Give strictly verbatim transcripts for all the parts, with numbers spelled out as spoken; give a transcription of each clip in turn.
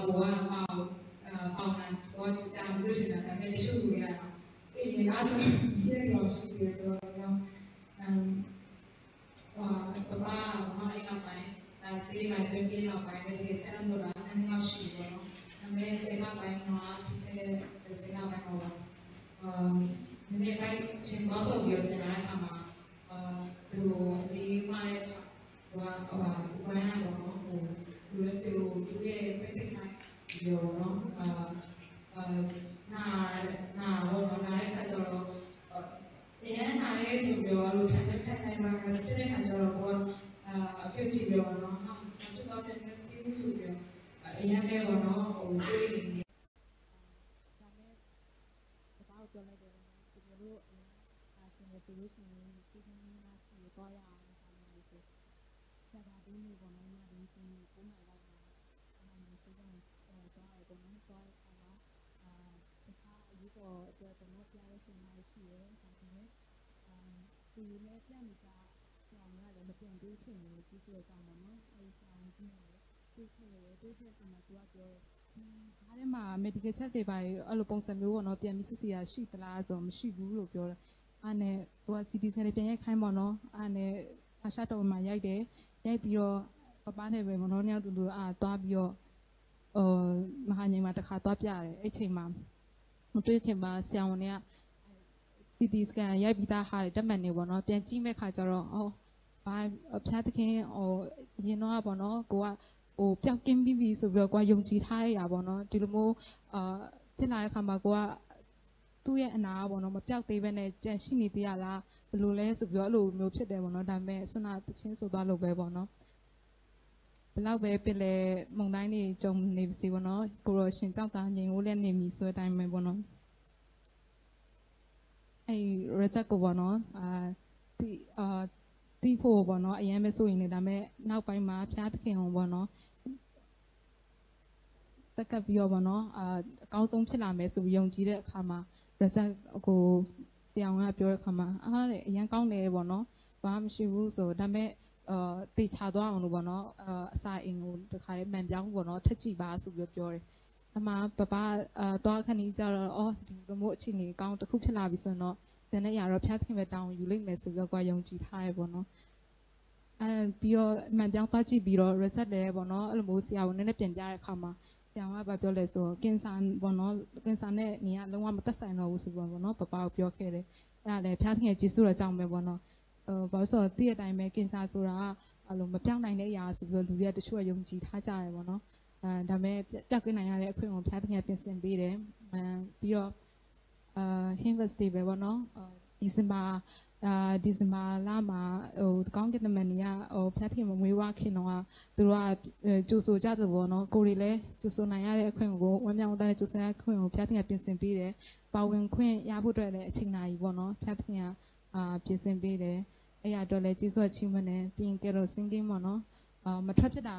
我啊，报，呃，报男，我只讲不是那个，那个是不一样。对你那时候，你现在老师也说，然后，嗯，我爸爸，然后一老白，呃，十一白对比老白，那个才那么多，那你老师我咯，那没谁老白嘛，他才谁老白嘛，呃，那个白，请多少有的来看嘛，呃，有的嘛，我，我，我，我，我，我，对，对，对，对， ပြောပေါ့နော်။ အာ၊ အာ၊ နာ၊ နာပေါ့နော်။ နာတဲ့ခါကျတော့၊ အာ၊ အရမ်းနာတယ်ဆိုပြီးတော့၊ အဲ့လိုထိုင်တဲ့၊ ထိုင်ထိုင်မှာ၊ ဖြစ်တဲ့ခါကျတော့၊ ကိုက၊ အာ၊ အဖေကိုကြည့်ပြီးတော့ပေါ့နော်။ ဟာ၊ ဘာဖြစ်သွားပြန်လဲမသိဘူးဆိုပြီးတော့၊ အာ၊ အရမ်းပဲပေါ့နော်၊ ဟို၊ စိုးရိမ်နေ။ ဒါနဲ့၊ တပတ်ကိုပြောလိုက်တယ်ပေါ့နော်။ တကယ်လို့၊ အာ၊ အာ၊ ကျင်တယ်ဆိုလို့ရှိရင်၊ ဆေးခန်းရှိရင်သွားရအောင်၊ ဘာလို့လဲဆို၊ ဆရာကပြောနေပေါ့နော်။ ညတွင်းချင်းကိုကိုးနာရီလောက်မှာ၊ ကိုးနာရီမှာဆေးခန်းကို၊ အာ၊ သွားတယ်ပေါ့နော်။ သွားတဲ့အခါမှာ၊ အာ၊ တခြားအရေးပေါ်အတွက်ပေါ့နော်၊ ပြတဲ့ဆရာမတွေရှိတယ်။ ဒါပေမဲ့၊ အာ၊ သူလည်းပြနေကြ၊ ဆရာဝန်ကလည်းမပြန်သေးဘူးဖြစ်နေတယ်။ ကျေးဇူးတော်ကြောင့်ပေါ့နော်။ အဲဒီဆရာဝန်ကြီးနဲ့လည်းတွေ့ခဲ့တယ်။ တွေ့ခဲ့တဲ့အခါမှာ သူကပြောတယ်၊ ဒီကြားထဲမှာ medical check တွေပါ၊ အဲ့လိုပုံစံမျိုးပေါ့နော်၊ ပြန်ပြီးစစ်ဆေးတာရှိသလားဆိုတော့ မရှိဘူးလို့ပြောတယ်။ အဲ့နဲ့သူက CT scan လေးပြန်ရိုက်ခိုင်းပေါ့နော်။ အဲ့နဲ့အာရှတော်ဝင်မှာရိုက်တယ်။ ရိုက်ပြီးတော့၊ ပပားနဲ့ပဲပေါ့နော်၊ နှစ်ယောက်တူတူ၊ အာ၊ သွားပြီးတော့၊ အာ၊ မဟာငိမ်မှာတစ်ခါသွားပြတယ်။ အဲ့ချိန်မှာမတွေ့ခင်မှာဆရာဝန်တွေက CT scan ရိုက်ပြီးသားဟာတွေ၊ ဓာတ်မှန်တွေပေါ့နော်၊ ပြန်ကြည့်မဲ့ခါကျတော့၊ အော်၊ ဘာ၊ ဘုရားသခင်၊ ဟို၊ ရင်တော့ပေါ့နော်၊ ကိုက၊ ဟို၊ ပျောက်ကင်းပြီးပြီဆိုပြီးတော့၊ ကိုကယုံကြည်ထားရတာပေါ့နော်။ ဒီလိုမျိုး၊ အာ၊ ဖြစ်လာတဲ့အခါမှာ၊ ကိုက၊ သူ့ရဲ့အနာပေါ့နော်၊ မပျောက်သေးဘဲနဲ့ကျန်ရှိနေသေးရလား၊ ဘယ်လိုလဲဆိုပြီးတော့၊ အဲ့လိုမျိုးဖြစ်တယ်ပေါ့နော်။ ဒါပေမဲ့၊ ဆွမ်းနာသီချင်းဆိုသွားလို့ပဲပေါ့နော်၊ ဘယ်လောက်ပဲပင်လယ်မုန်တိုင်းတွေကြုံနေပါစေပေါ့နော်၊ ကိုယ်တော်ရှင်ကြောင့်သာငြိမ်ဝပ်လျက်နေမည်ဆိုတဲ့အတိုင်းပဲပေါ့နော်။ အဲ့ဒီ result ကိုပေါ့နော်၊ အာ၊ သိ၊ အာ၊ သိဖို့ပေါ့နော်၊ အရမ်းပဲစိုးရိမ်နေ။ ဒါပေမဲ့၊ နောက်ပိုင်းမှာဘုရားသခင်ကိုပေါ့နော်၊ ဆက်ကပ်ပြီးတော့ပေါ့နော်၊ အာ၊ အကောင်းဆုံးဖြစ်လာမယ်ဆိုပြီးယုံကြည်တဲ့အခါမှာ၊ result ကိုဆရာဝန်ကပြောတဲ့အခါမှာ၊ အာ၊ အရမ်းကောင်းတယ်ပေါ့နော်၊ ဘာမှမရှိဘူးဆို။ ဒါပေမဲ့၊ အာ၊ သေချာသွားအောင်လို့ပေါ့နော်၊ အာ၊ အစာအိမ်ကိုတစ်ခါလေးမှန်ပြောင်းပေါ့နော်၊ ထပ်ကြည့်ပါဆိုပြီးတော့ပြောတယ်။ အမှ၊ ပပား၊ အာ၊ သွားခါနီးကျတော့၊ အော်၊ ဒီလိုမျိုးအခြေအနေကောင်းတစ်ခုဖြစ်လာပြီဆိုရင်တော့၊ ကျန်တဲ့အရာတော့ဘုရားသခင်ပဲတာဝန်ယူလိမ့်မယ်ဆိုပြီးတော့၊ ကိုကယုံကြည်ထားတယ်ပေါ့နော်။ အဲ၊ ပြီးတော့မှန်ပြောင်းသွားကြည့်ပြီးတော့၊ result လည်းပေါ့နော်၊ အဲ့လိုမျိုးဆရာဝန်နဲ့ပြန်ပြတဲ့အခါမှာ၊ ဆရာဝန်ကဘာပြောလဲဆိုတော့၊ ကင်ဆာပေါ့နော်၊ ကင်ဆာနဲ့နေကလုံးဝမသက်ဆိုင်တော့ဘူးဆိုပြီးတော့ပေါ့နော်၊ ပပားကိုပြောခဲ့တယ်။ အဲ့ဒါလည်းဘုရားသခင်ရဲ့ကျေးဇူးတော်ကြောင့်ပဲပေါ့နော်။ အဲ၊ ဘာလို့ဆိုတော့၊ သိတဲ့အတိုင်းပဲ၊ ကင်ဆာဆိုတာက၊ အဲ့လိုမပျောက်နိုင်တဲ့အရာဆိုပြီးတော့၊ လူတွေကတချို့ကယုံကြည်ထားကြတယ်ပေါ့နော်။ အဲ၊ ဒါပေမဲ့၊ ပျောက်ကင်းနိုင်ရတဲ့အခွင့်ကိုဘုရားသခင်ကပြင်ဆင်ပေးတယ်။ အဲ၊ ပြီးတော့၊ အာ၊ Harvest Day ပဲပေါ့နော်။ အာ၊ December၊ အာ၊ December လမှာ၊ ဟို၊ ကောင်းကင်တမန်တွေက၊ ဟို၊ ဘုရားသခင်မမွေးဖွားခင်တော့က၊ သူတို့က၊ အဲ၊ ကြိုဆိုကြသလိုပေါ့နော်၊ ကိုယ်တွေလည်းကြိုဆိုနိုင်ရတဲ့အခွင့်ကို၊ ဝမ်းမြောက်ဝမ်းသာနဲ့ကြိုဆိုရတဲ့အခွင့်ကိုဘုရားသခင်ကပြင်ဆင်ပေးတယ်။ ပါဝင်ခွင့်ရဖို့အတွက်လည်းအချိန်နာရီပေါ့နော်၊ ဘုရားသခင်က၊ အာ၊ ပြင်ဆင်ပေးတယ်။ အဲ့ရအတွက်လည်းကျေးဇူးအချီးမွမ်းတယ်။ ပြီးရင် carol singing ပေါ့နော်။ အာ၊ မထွက်ဖြစ်တာ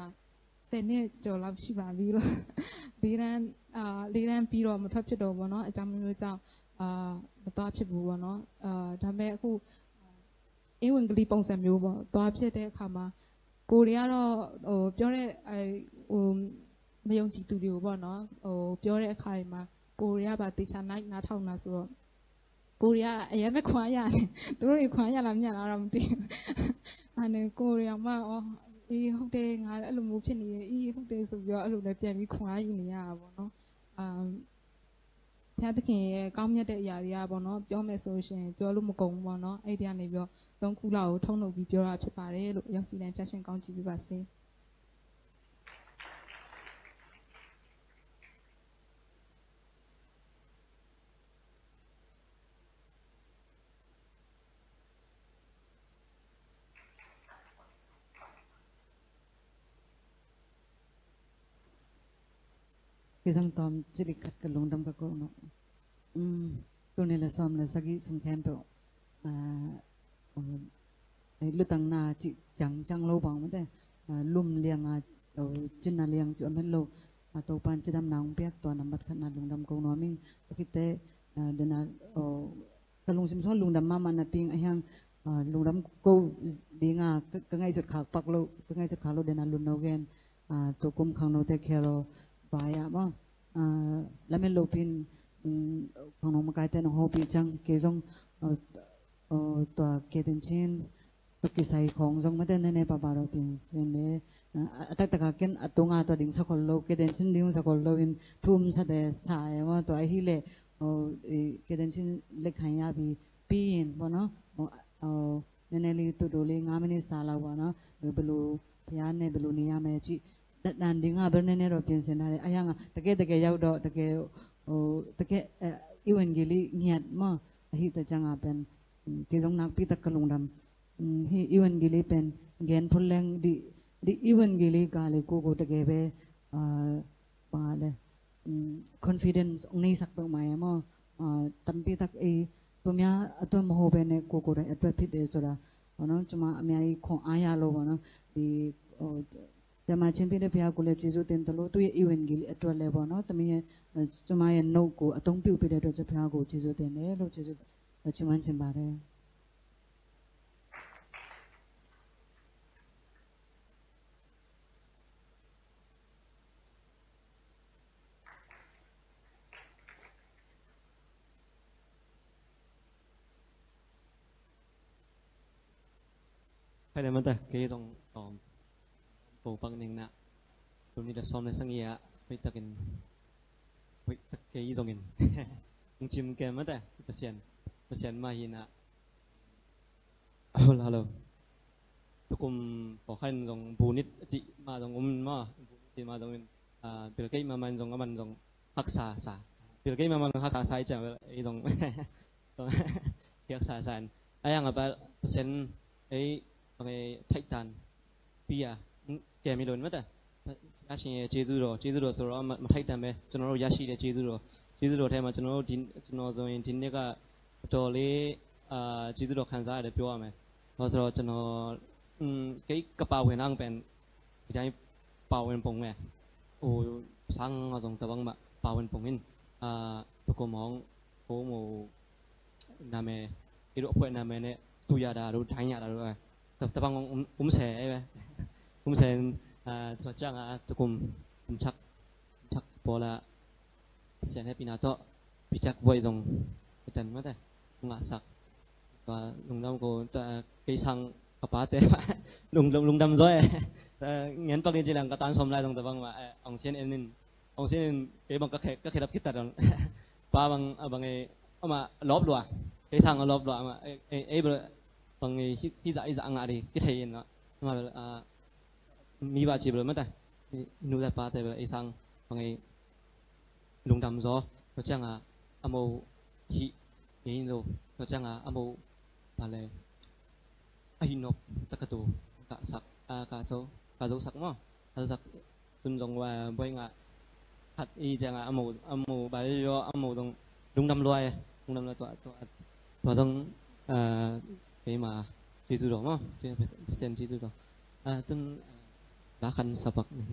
ဆယ်နှစ်ကျော်လောက်ရှိပါပြီလို့။ လေးတန်း၊ အာ၊ လေးတန်းပြီးတော့မထွက်ဖြစ်တော့ဘူးပေါ့နော်။ အကြောင်းမျိုးမျိုးကြောင့်၊ အာ၊ မသွားဖြစ်ဘူးပေါ့နော်။ အာ၊ ဒါပေမဲ့အခု၊ အာ၊ ဧဝံဂေလိပုံစံမျိုးပေါ့၊ သွားဖြစ်တဲ့အခါမှာ၊ ကိုယ်တွေကတော့၊ ဟို၊ ပြောတဲ့၊ အဲ၊ ဟို၊ မယုံကြည်သူတွေကိုပေါ့နော်၊ ဟို၊ ပြောတဲ့အခါတွေမှာ၊ ကိုယ်တွေကပါသေချာနား၊ နားထောင်တာဆိုတော့၊ ကိုယ်တွေကအရမ်းပဲခွန်အားရတယ်။ သူတို့တွေခွန်အားရလားမရလားတော့မသိဘူး။ အဲ့နဲ့ကိုယ်တွေတောင်မှ၊ အော်၊ အေး၊ ဟုတ်တယ်၊ ငါအဲ့လိုမျိုးဖြစ်နေတယ်၊ အေး၊ ဟုတ်တယ်ဆိုပြီးတော့၊ အဲ့လိုလည်းပြန်ပြီးခွန်အားယူနေရတာပေါ့နော်။ အာ၊ ဘုရားသခင်ရဲ့ကောင်းမြတ်တဲ့အရာတွေကပေါ့နော်၊ ပြောမယ်ဆိုလို့ရှိရင်ပြောလို့မကုန်ဘူးပေါ့နော်။ အဲ့ဒီကနေပြီးတော့သုံးခုလောက်ကိုထုတ်နုတ်ပြီးပြောတာဖြစ်ပါတယ်လို့။ ရောက်စီတိုင်းဖျားရှင်ကောင်းချီးပေးပါစေ။ ကီးစၢင်တွမ် ကျိတ်လီၶတ်း ကလူင်ဒမ်ကၢၢ်ကိၣ်နီႈ။ ဢိုမ်း၊ တူၼ်ၼႆႉလႄႈ သွမ်ႈလႄႈ သၢၵ်ႈၵိၼ်းသုင်ၶႅၼ်းပဵဝ်ႇ။ ဢႃႈ၊ ဢိုမ်း၊ ဢၢႆႈလူတ်ႉတၢင်းၼႃႈ ၸိုင်ၸၢင်ႈလူင်ပွင်မႃးတႄႉ ဢႃႈ လုမ်းလႅင်း ဢႃႈ ဢိူဝ်ႈ ၸိၼ်ႇၼႃႈလႅင်း ၸိုဝ်ႈဢမ်ႇႁဵတ်းလူဝ်ႇ ဢႃႈ တူဝ်ပၢၼ်ၸိုဝ်ႈတၢင်းၼႃႈ ဢွင်ႇပႅတ်ႈ တူဝ်ၼမ်ႉပၢတ်ႈၶၼ်ၼႃႈ လူင်ဒမ်ၵူဝ်ၼေႃႈ။ မိူင်းၵႃႈၶိတ်ႉတႄႉ ဢႃႈ တေႃႈၼႃႈ ဢိူဝ်ႈ ၵႃႈလူင်သိမ်ႇသွၼ်း လူင်ဒမ်မႃးမႃးၼႃႈ ပဵင်းဢႃႈႁႅင်း ဢႃႈ လူင်ဒမ်ၵူဝ် ပဵင်းဢႃႈ ၵႃႈ ၵႃႈငၢႆႈသုတ်းၶႃႈ ပၵ်းလူဝ်ႇ ၵႃႈငၢႆႈသုတ်းၶႃႈလူဝ်ႇ တေႃႈၼႃႈ လူၼ်ႉၼေႃႈၵႅၼ်ႇ ဢႃႈ တူဝ်ၵုမ်းၶင်ၼေႃႈ တႄႉၶႄႈလူဝ်ႇ tua ya maw, ah, lamet lopi in, um, khangno makaite nong hopih ciang kei zong, uh, uh, tua Ketenchin tua kisai khawng zong mate nene papa ro piansin le, uh, a taktak a ken a tunga tua ding sakhol lo, Ketenchin ding sakhol lo in thum sate sa e maw, tua ahih leh, uh, Ketenchin lek hai ya pi pi in bo no, uh, uh, nene li tu do li nga mini sa la bo no, belu pia ne belu ni ya me ci dan ding a bel nene ro piansin ha le, a yang a take take yau do take, o, take, eh, evangeli ngiat maw, ahi ta ciang a pen, mm, kei zong nakpi tak ka lungdam. Mm, hi evangeli pen gen phul leng di, di evangeli ka le ko ko take be, ah, bang a le, mm, confidence ong nei sak bek mai maw. Ah, tampi tak ei, tua mia a tua maho pen ne ko ko da a tua phit de so da. Ono cuma a mia i khong a ya lo ono di, o, Tua mah ciang pi de pia ku le Jesu ten ta lo, tu ye evangeli a tua le bo no, tami ye, eh, cuma ye no ku a tong piu pi de tua cia pia ku Jesu ten le lo Jesu, eh, ciman cin ba de. Hai le mata, kei zong tawm po pak ning na. Tuni da sawm le sang ia, hoih takin, hoih tak kei zongin. Ung cim ke mata, Pasian, Pasian mah hi na. Hello, hello. Tukum pawlkhat in zong bunit a cih mah zong um maw, bunit a cih mah zong in, ah, bil kei mah mah in zong a man zong haksa sa. Bil kei mah mah in zong haksa sa i ciang bel ei zong haksa sa in. A yang a bel Pasian ei bang ei thaih tan pi a, kem hi lo in mata. ရရှိတဲ့ ကျေးဇူးတော်၊ ကျေးဇူးတော်ဆိုတော့ မထိုက်တန်ပဲ ကျွန်တော်တို့ရရှိတဲ့ ကျေးဇူးတော်၊ ကျေးဇူးတော်ထဲမှာ ကျွန်တော်တို့ဒီ၊ ကျွန်တော်ဆိုရင် ဒီနှစ်က တော်တော်လေး၊ အာ၊ ကျေးဇူးတော်ခံစားရတယ် ပြောရမယ်။ ဘာလို့လဲဆိုတော့ ကျွန်တော်၊ อืม၊ ကပါဝင်အောင်ပဲ၊ ဒီတိုင်းပါဝင်ပုံပဲ။ ဟို၊ ဆန်းအစုံ တပန်းမပါဝင်ပုံရင်၊ အာ၊ တကူမောင်၊ ဟို၊ ဟို၊ နာမည်၊ ဒီလိုအဖွဲ့နာမည်နဲ့ ဆူရတာတို့၊ ထိုင်ရတာတို့၊ အဲ၊ တ၊ တပန်း၊ ဥမ်၊ ဥမ်ဆဲပဲ။ ဥမ်ဆဲ၊ အာ၊ ကျွန်တော်ကြာငါ၊ တကူမ်၊ ဥမ်ချက်၊ ဥမ်ချက်ပေါ်လာ၊ ဆဲနဲ့ ပီနာတော့၊ ပီချက်ဘွဲ့စုံ၊ ပတန်မတ်၊ ငါးဆၢက Tua lungdam ko, tua kei sang ka pate, lung, lung, lungdam zaw e. Tua ngen pak in ci leng ka tan sawm lai zong tua bang mah, eh, ong sian en in, ong sian in kei bang ka khe, ka khe dap khit ta dong. Pa bang, ah, bang ei, amah lawp lua, kei sang a lawp lua, amah, eh, eh, eh, bang, bang ei, hi, hi zah, hi zah ngah di, kithei in mah. Amah bel, ah, mi bah ci bel mah ta, i nu le pate bel ei sang bang ei lungdam zaw, tua ciang a, a mo hih ngei lo, tua ciang a, a mo pa le, a hih nop tak a tu, ka sak, a, ka zo, ka zo sak maw, ka zo sak, tun zong wa, buai ngah, khat i ciang a, a mo, a mo, bai yo, a mo zong, lungdam lua e, lungdam lua tua, tua, tua zong, a, keima, Jesu do maw, Pasian Jesu do. A, tun, a, la khan sapak ni.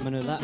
Emmanuel ah.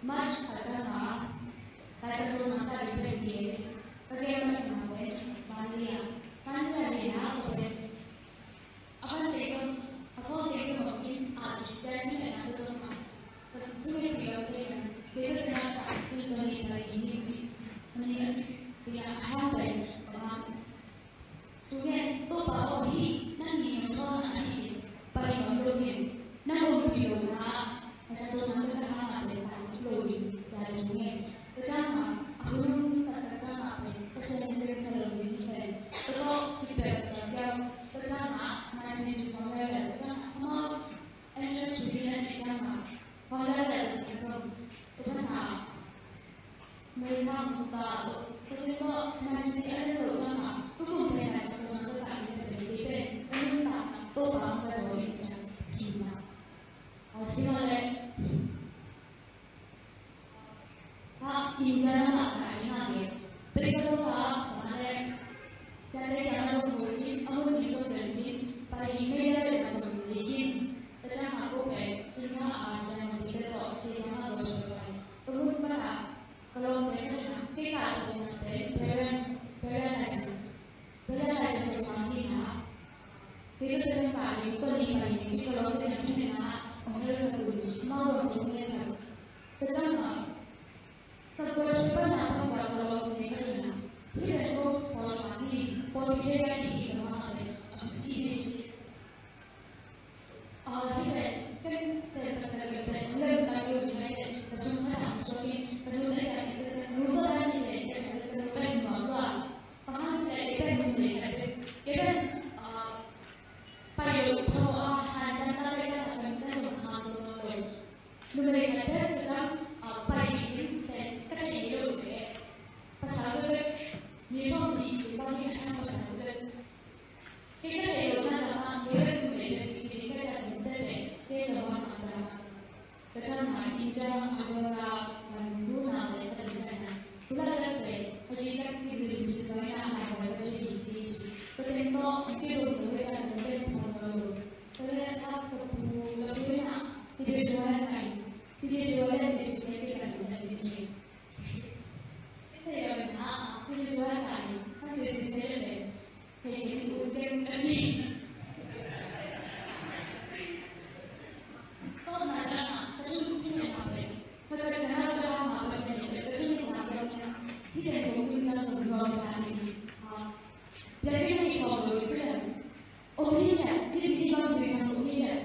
March khat ciangin Laisiangtho Sangkah ding pen gen, ka gen masa pen Manila, Manila hi na, ka pen a phone te zong, a phone te zong in a, tua thu ngen a, ka zong a, ka thu ngen pi lo te na, kei zong na ka, ni ka ni ka ni ci, ni a ni pi a, a hang pen, a man. Tua pen Topa aw hi, nang ni nong sawlna ahi, pai nuam lo hi, nang ompih lohna, Laisiangtho Sangkah ka hang a pen pai lo hi, tua tua hi. Tua ciangin a hun hong tun tak ciangin pen Pasian in remsa lo ding hi pen, tua tawh hi pen tua kiau. Tua ciangin a Mercy Chisawng Lel, tua ciangin a amau entrance fee ding a cih ciangin a Paul Lel, tua ciangin a tua pen a Mei Thang Thuk ta, tua pen tua Mercy a lel lo ciangin a tua kum pen a Laisiangtho Sangkah ka hang pen pen pen ka nuntakna Topa hong ka zaw in ciang hi ta. Aw, hi mah leh, ha, India lam ah ka ing a leh, pei ka tawh a, mah leh, Sunday ka zong hol in, a mun in zong bel in, pai ding mei leh leh zong lik in, ka ciang a ko pen, tuni a, a, sermon pei ka tawh, pei zong a gospel pai. Ka mun pan a, ka lawmte khat in a, kei ka sawlna pen, parent, parent license. Bela lai sa ko sang hi na. Kei ka teng ka ding ko ni pai ni ci ka lawm te na thu ne na. Ong hel sa kun ci mau zong thu ne sa. Ka cang a. Ka gospel pan na pan ba ka lawm te ka tu na. Hi ben ko Paul sang hi. Paul Peter ka ni hi ka ma ha le. Am, i ni si. A, hi pen, ken sem taktak le pen, lem tak lo ding a, ka sung khat ah suak in, ka nu te ka ni, ka nu tawh dan ni le, ka nu pen nuam lua. Bang hang hiam cih leh, kei pen numei khat pen, kei pen, a, pai lo tho a, hanciam tak leh ciang ka nu te zong kham suak lo. Numei khat pen, ka ciang, a, pai ding pen, ka theih lo te. Pasal pen, mi sawm nih, kei bang hi a, pasal pen. Kei ka theih loh na lam ah, kei bek numei bek i kiding ka ciah ding te pen, kei ka lawm a tam. Ka ciah ma in ciang a zaw la, ka nu na le ka ding ciah na. Kula ka pen, ka ding ka kiding si ka na, a ka ka ding ding si. Ka teng tawh, kei zong ka ciah ding te phal lo lo. Ka le a ka pu, ka pu na, kiding si wa ka in. Kiding si wa ka in si se kei ka ding ka ding si. Kei ka yau na, kiding si wa ka in. Ka ding si se le. Kei ken ut keng a ci. Tawpna ciangin ka thu, thu ngen a pen, ka, ka, ka nau ciang a Pasian in ka thu ngen a pen, hih teng kong tun ciang zong nuamsa ni. A, piang kei hong it khawm lo ding ciang. Om hi ciang, hih, hih bang sing sang om hi ciang.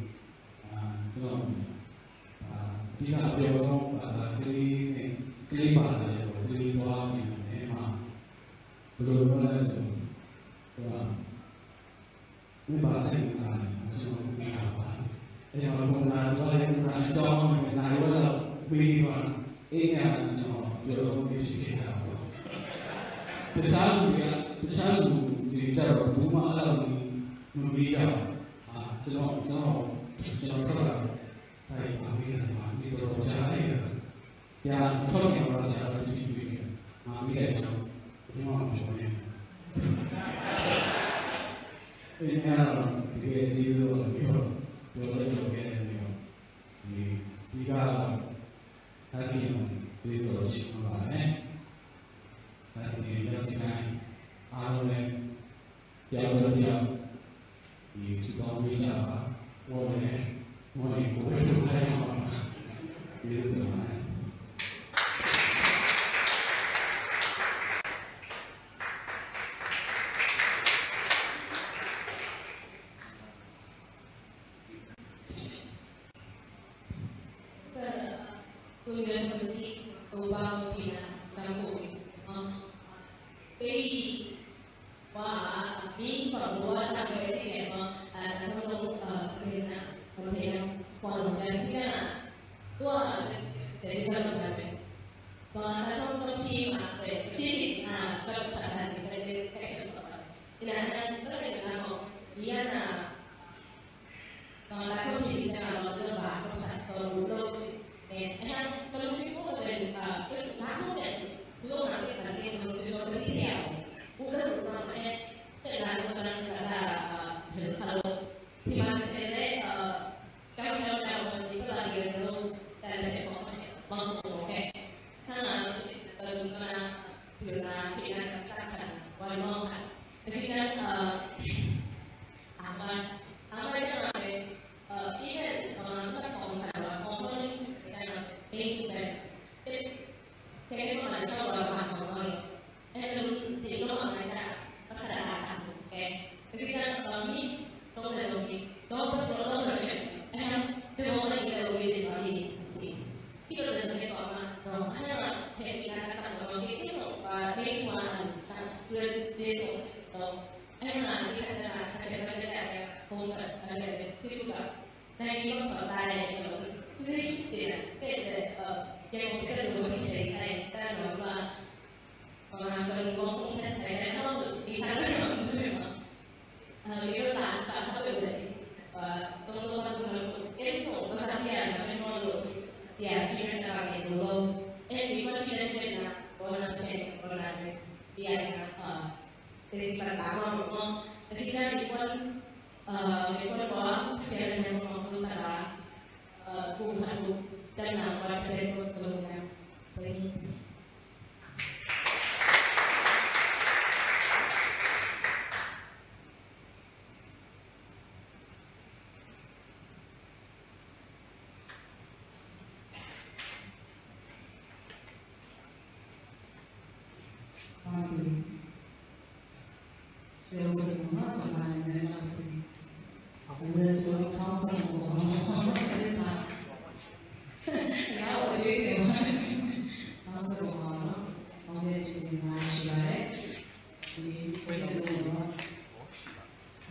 ဒီကပြောဆုံးဘာသာကလေးနဲ့ကလေးဘာသာရပ်ကိုကလေးသွားပြီးနေမှာဘယ်လိုလုပ်လဲဆိုတော့မင်းဘာစိတ်ဝင်စားလဲကျွန်တော်ကလေးပါအဲကြောင့်ဘုရားတော်ရဲ့ဘုရားအကြောင်းနဲ့နိုင်ဝဲတော့ဝေးသွားအိမ်ကကျွန်တော်ပြောဆုံးနေရှိခဲ့တာပေါ့တခြားလူတွေကတခြားလူတွေကြတော့ဘူးမှအဲ့လိုမျိုးမမေးကြဘူးအာကျွန်တော်ကျွန်တော်ကျွန်တော်ထွက်လာတယ်ဒါရင်ဘာမေးတာလဲမမေးတော့ကြားလိုက်တာ ဆရာထွက်ခင်တော့ဆရာတို့တတိယဖြစ်ခဲ့ငါမိတဲ့အကြောင်းဘယ်သူမှမပြောနဲ့အဲ့ဒါတော့တကယ်ကျေးဇူးတော်ပြောပြောလို့ပြောခဲ့တယ်မျိုးဒီဒီကတော့ဒါကြည့်အောင်ကျေးဇူးတော်ရှိပါမယ်ဒါကြည့်ရင်လက်စတိုင်းအားလုံးလည်း ပြောက်ပြောက်ပြောက်ဒီစကောင်းဝေးချပါဘောနဲ့ဘောနဲ့ကိုယ်ပဲထုတ်လိုက်ရမှာဒီလိုပြောပါတယ်ကိုယ်နဲ့ဆိုသည့်ကိုယ်ပါမပြေတာတန်ဖို့ပေး Wa min pa wa sa ko e chi ne ma a ta so ko a chi na ko te na ko no ya ki cha ko a te chi ka no ta pe ko a ta so ko chi ma pe chi chi a ka ko sa ta ni pe de ka sa ko ta ina na ka ka sa na ko ya na Tong a ta song ci di ciang a lawng zong ba kong sat tawh lum lo ci. Eh, a hiang ka lungsim kong ka pen, ah, ka lungsim kong pen, lung a pen, pen pen ka lungsim kong pen di sia. Kong ka lung ma ma eh, ka la zong ka lang ka la, ah, ka lo. Ci ma se le, ah, ka ma ciao ciao ma di ka la di lo, ta le se kong ka se, ma kong kong ke. Hang a lungsim ka lung ka la, pi la, ci na ka ta kan, wai mo kan. Ka ci ciang, ah, Angbai, angbai ciang a pen, eh, even, eh, angbai kong sa lo, kong lo ni, ciang a pen, pei ci pen, eh, second one, ciang a lo, kong sa lo, eh, kong lo, di lo, angbai ciang, kong sa lo, kong sa lo, okay. Tapi ciang, eh, mi, kong lo, so mi, kong lo, kong lo, kong lo, eh, di lo, eh, di lo, eh, di lo, eh, di, di lo, eh, so mi, kong lo, eh, eh, mi, kong lo, kong lo, eh, di lo, eh, next one, that's, that's, this one, so, Ahi hang a, i khat ciang a, a siam a, i khat ciang a, hong ka, a, a, a, ki su ka. Na i bang sa ta le, i bang, i bang si na, ke, ke, a, ke bang ke lu ki sei sai, ta no ma, ma ka lu bang hong sai sai, sai no, i sa na no, su me ma. A, i bang ta, ta, ta, be, be, a, tong, tong, ma, tong, ma, tong, ke, tong, ma, sa, pia, na, me, mo, lo, pia, si, me, sa, ke, lo. E, i bang, pia, pia, na, bo, na, se, bo, na, pia, na, a, Te si pa ta ma ma. Te si sa ni pon, eh, ni pon ma, si sa ni ma pon ta ka, eh, ku ka ku, ta na pa se ko ko na. Bye.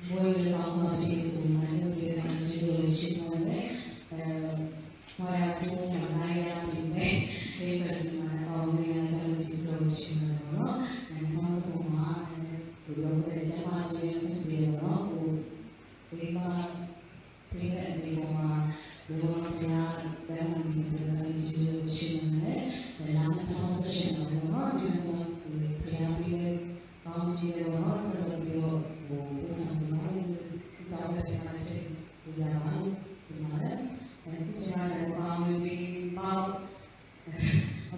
Boi le bang ka pi su mai le pi ta ji do chi mo le, eh, ma ya tu ma la ya pi me, le ka ji ma ya pa me ya ta ji su chi mo no, eh, ka su ma, eh, ku lo pe ta ma ji ne pi mo no, ku, ku ma, pi ne pi ko ma, ku ma pi ya, ta ma ji ne pi ta ji su chi mo le, eh, la ma ta su chi mo no, di na ku pi ya pi le, Pamjile wano sa da pio wo wo sa da ma yu si ta wa te ma te ku ja ma yu si ma le. Eh, ku si ma sa pam yu bi pam.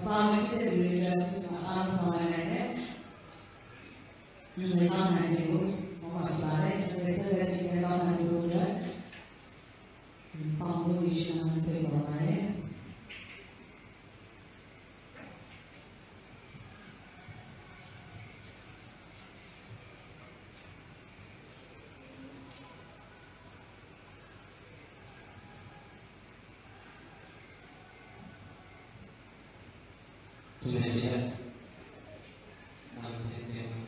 Pam yu ki te bi da ku si ma a pam yu ne. Ni le pam na si wo si ma ma ki ba le. Ni le sa da si le pam na du da. Pam yu si ma na pe ba ma le. Tunisia. Ang tete ang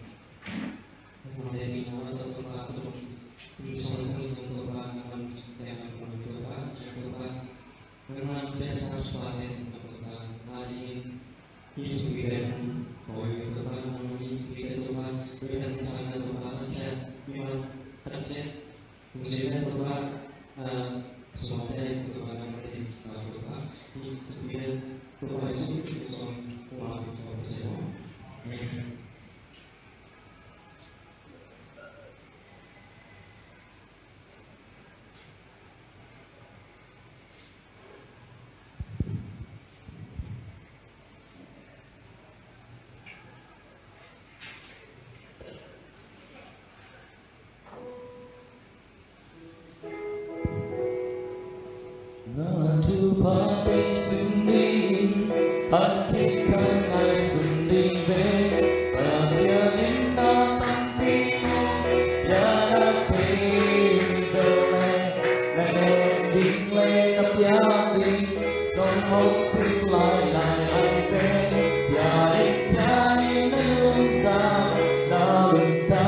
ang tete ang Topa, tum tum song sing tum Topa, naman yang ang Topa, yang Topa, naman best sa Topa, best sa Topa, ading Yesu kita, oh Topa, naman Yesu kita Topa, kita sana Topa, aja, naman aja. Musibah Topa, ah, suami saya Topa, nama dia Topa, di Topa, Topa, Topa, Amen. Na Topa, sundin, takkan ai sundin ve, na sianin na tampi, ya na te ve le, na ne ding le na pia ding, zong hong sik lai lai ai ve, pia ding pia ding na lungta, na lungta.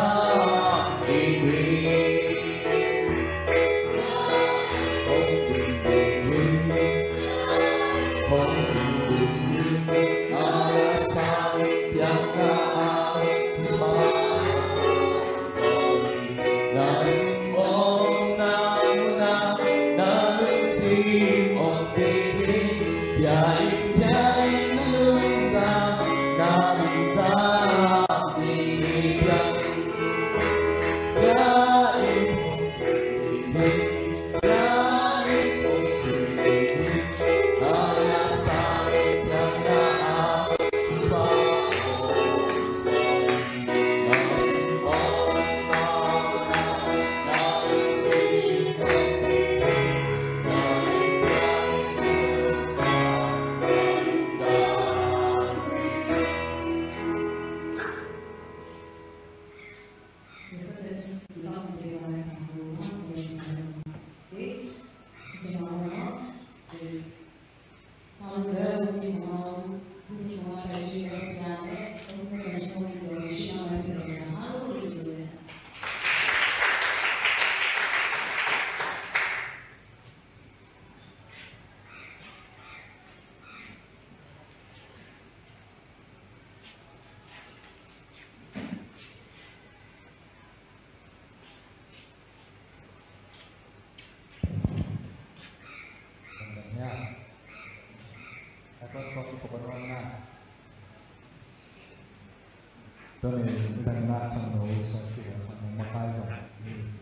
Tuni nidang na khangno sawm kik a khangno makai zong ni,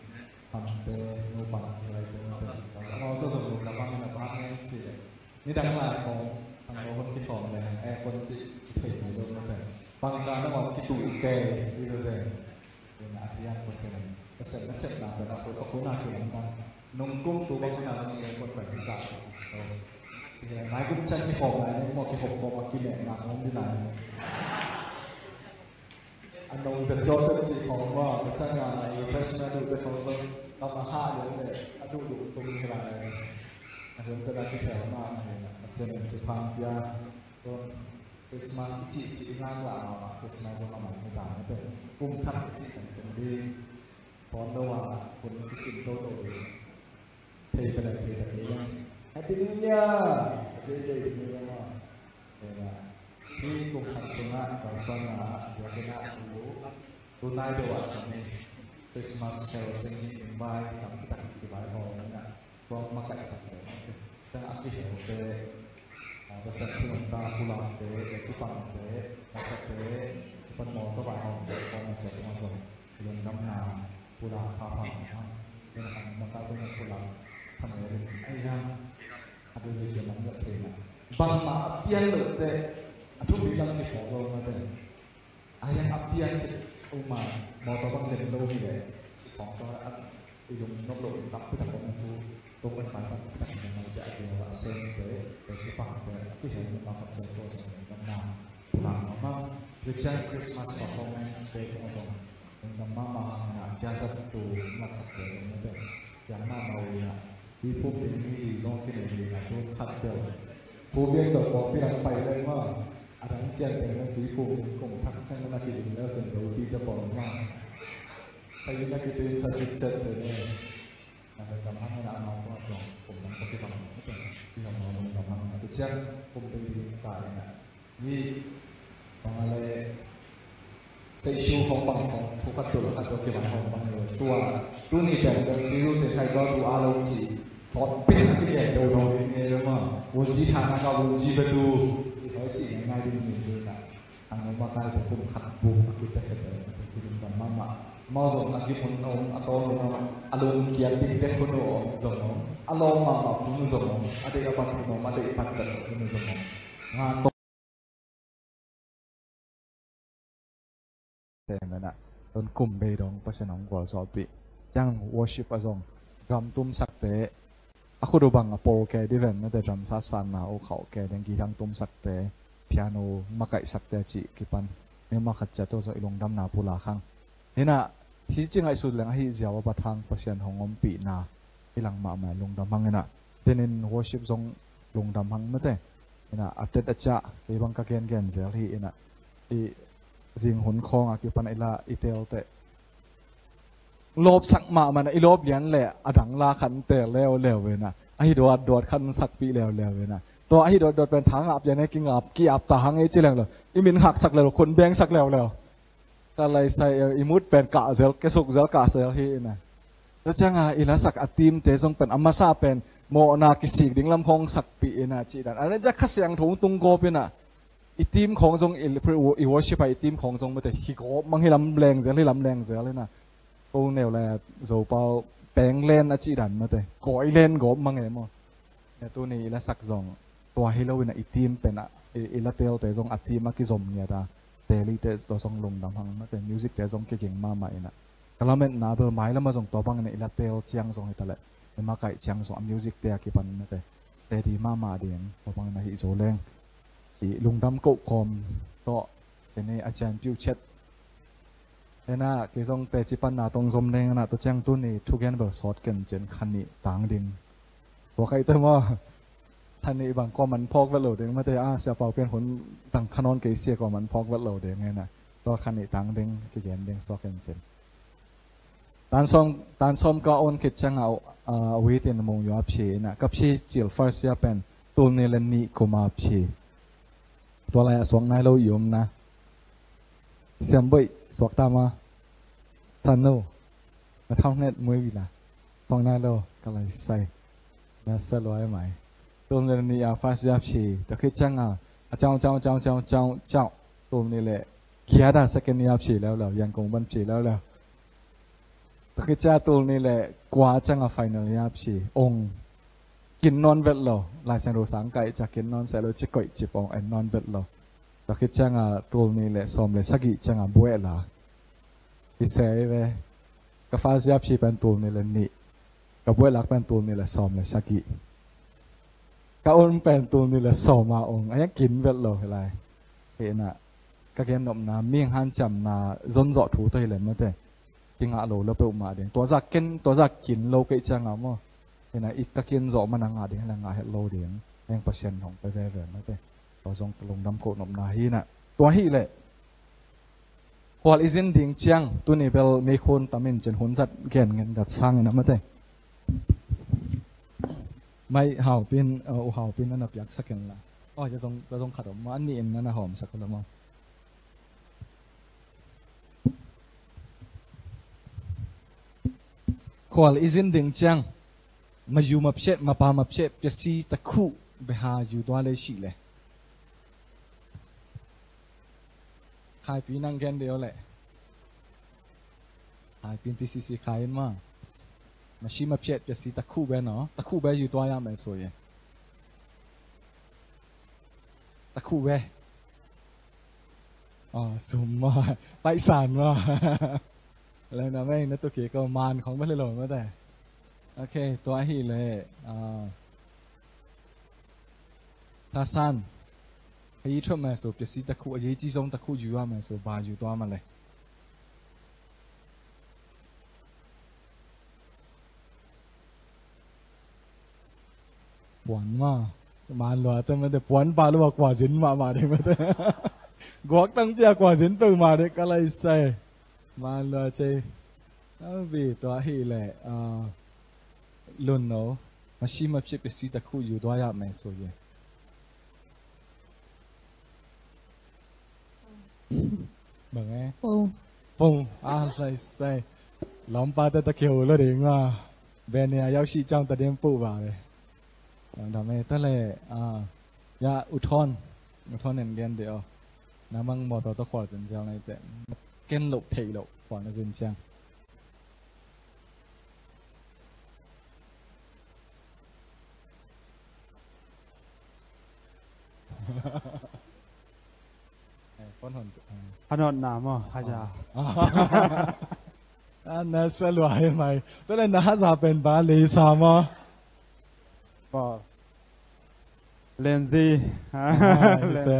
hamte, nupa kilaite, nupa kilaite, amau tawh zong lungdam bang na bang en ci le. Nidang lai khong khangno hun kikhawm le, eh, kon ci kithei mai lo na pen. Bang ka na ngawm kitu kei, i zazen. Ina a hiang Pasian, Pasian na sepna pen a khut, a khut na kilamdang. Nungkung tu bang huna zong i kon pen hi zah. Nai kum ciang kikhawm lai, nai maw kikhawm khawm a kinehna khawm di lai. A nong zet cawh peuh cih khawng maw, a ciang a refreshment a duh peuh khawng zong, kam a hah lian leh a duhduh tung hi lai. A hun peuh a kifel mahmah hi a, a siamin thupha pia. Christmas i cih cih i ngak lah mahmah, Christmas zong a man hi ta mah teh. Kum thak i cih zong tung ding. Pawn lo a, hun kisim toto ding. Thei peuh leh thei ta kei a. Happy New Year! Sa kei kei New Year maw. Ena, hih kum khat sungah kalsuanna ah biakinn ah tu, tu nai deuh ah ciang hi Christmas carol sing hi, invite tampi tak kivaihawm ina, tua makaihsak deuh. Ciang a kihelte, ah, Pasian thu nungta pulakte, lecipangte, masate, kipan mawtaw vaihawmte, tua mah ciang tua zong lungdamna pulak phapha mah. Ina khan makaih tua pulak khan lecin ai hiam. A dui dui kei lam lak thei na. Bangmah a pian loh teh a thupi lam kiphawk lo na teh. A hiang a pian khit uma mawtaw bang lem lo hi leh ci khawng tawh a i lung nop loh tampi tak om na tu. Tua kan fai tampi tak om na teh a kiang a sem teh teh ci pang teh a kihel na ma khat ciang tua zong na na. Pulak mahmah. Christian Christmas performance teh tua zong na mahmah na kiang sa tu na sak teh zong na teh. Siang mahmah uh na. Hih phubiang mi li zong kinei ding a tu khat peuh. Phubiang tawh pawlpi lam pai leng maw. A dang ciang pen na tui phung kum thak ciang na ki ding leu cen zo pi te pawng ma. Thai na ki tui sa sik set cen ne. Na pen dam hang na amau tung a zong kum dang ta ki bang. Ki bang ma dam hang na tu ciang kum pen di ta ina. Hi bang a le Seishu khong bang khong thu khat tu la khat tu ki bang khong bang lo. Tua tuni pen dong ci lu te khai dong tu a lo ci. Thot pin ki gen do do ni ma. Wun ci tha na ka wun ci ba tu. Ki hoi ci ngai ngai ding ni tu na. Ang no ma kai tu kum khat bu a ki pe ke pe ki ding dong ma ma. Ma zong a ki mun om a to no ma. A lung kiat ding pe khun om zong om. A lo ma ma khun zong om. A de a bat khun om, a de a bat khun zong om. Nga to Te mena tun kum bei dong Pasian hong gualzawhpih. Ciang worship a zong drum tumsakte a khut uh bang a pawl kei di ven mete drum satsanna uh khauh kei deng guitar tumsakte piano makaihsakte cih kipan ni ma khat ciat uh zong i lungdamna pula khang. Hina hi ci ngaihsut leng ahi ziau a bat hang Pasian hong ompihna i lang mahmah lungdam hang ina. Tenin worship zong lungdam hang mete. Ina a tet a ciah kei bang ka gengen zel hi ina. I zing hun khawng a kipan ila i tel teh lawpsak mahmah na i lawp lian le a dang la khan tel leuleu ve na. Ahi dawt dawt khan sakpih leuleu ve na. Tua ahi dawt dawt pen thangap lian e kingap kiap ta hang e ci leng lo. I min haksak leuleu khun bengsak leuleu. Ka laisai i mut pen kah zel kesuk zel kah zel hi ina. Tua cianga i lasak a team te zong pen a masa pen mawhna kisik ding lam khawng sakpih ina cih dan a len cia Kha Siangtho tung gawp ina. I team khawng zong i worship a i team khawng zong mate hi gawp mang hi lam leng zel hi lam leng zel ina. Ko neu lai a Zopau peng len a cih dan mate kawi len gawp mang e maw. Ina tuni i lasak zong tua hi lo ina i team pen a i latel te zong a team a kizom ngiat a. Teli te tua zong lungdam hang mate music te zong kiging mahmah ina. Ka lametna bel mailam a zong tua bangin i latel ciang zong hi ta leh i makaih ciang zong a music te a kipan mate steady mahmah ding tua bangin a hih zo leng. Ci lungdam koh kawm tawh ceni a cian piu chet. Hena kei zong teci panna tong zom deng ana tua ciang tuni thugen bel sawt ken cen khan nih tang ding. Tua kaih te maw? Khan nih bang kawm an phawk vet lo ding mate a sia pau pian hun tang khanon kei sia kawm an phawk vet lo ding hena. Tua khan nih tang ding kigen ding sawt ken cen. Tan sawm tan sawm ka on khit cianga a waitin mung yua phi ina ka phi cil first year pen tul ni le nih kuma phi. Tua lai a suak nai lo i omna. Siam boih suak ta ma. San no. Na thau net muai vila. Suak nai lo ka lai sai. Na sa luai mai. Tul ni le nih a first year phi. Tua khit cianga a ciau ciau ciau ciau ciau ciau. Tul ni le giat a second year phi leuleu Yangon ban phi leuleu. Tua khit cia tul ni le kua cianga final year phi ong kin nawn vet lo. Laisiangtho sang kaih cia kin nawn seh lo ci koih cip ong en nawn vet lo. Tua khit cianga tul ni le sawm le sagih cianga buaih la. I sei ve. Ka first year phi pen tul ni le nih. Ka buaih lak pen tul ni le sawm le sagih. Ka un pen tul ni le sawm a ong a yang kin vet lo hi lai. Hi ina ka gen nopna mihing hanciamna zon zawh thu tawh hi lem mate. Kingah lo lo peuhmah ding tua zak ken tua zak kin lo kei cianga maw? Hi ina i ka kin zawh mana ngah ding hi la ngah het lo ding. Heng Pasian hong pe veve mate. Tua zong ka lungdam koh nopna hi ina. Tua hi leh Khual i zin ding ciang tuni bel meikhun tamin cin hun zat gen ngen gat sangin a mate. Mai haupin uh, u haupin ana piaksak in la. Oh, ya zong, ya zong khat om ma an ni in ana hawmsak la ma. Khual i zin ding ciang mayu mapsiat mapa mapsiat piasi takhu beha yu dua le shi le. Khaipi nang gen deuh leh. Khaipi T C C khai in ma. Mashi mapsiat piasi takhu be no. Takhu be yu tua ya me so ye. Takhu be. Oh, sum ma. Paisan ma. Lai na me na tu ke ko man khong ba le lo ma te. Okay, tua hi le. Ah. Tasan. Hei thup mai so piasi takhu a yei ci zong takhu yu a mai so ba yu tua ma le. Puan ma. Man lua te mate puan pa lua kua zin mahmah ding mate. Guak tang pia kua zin peuhmah ding ka lai sai. Man lua cei. Avi tua hi le. Lun no. Masi mapsi pesi ta khu yu tua ya me so ye. Bang e? Pong. Pong. A lai sai. Lawmpa te ta keu lo ding a. Benia yau si chang ta ding pu ba le. Dam e ta le. Ya u thon. U thon en gen de o. Na mang mo to to khwal zin ziau nai te. Ken lo thei lo khwal na zin chiang. Hanot na maw haza. A na sa lua hi mai. Tua le na haza pen ba lei sa maw. Paul. Lenzi. Lenzi.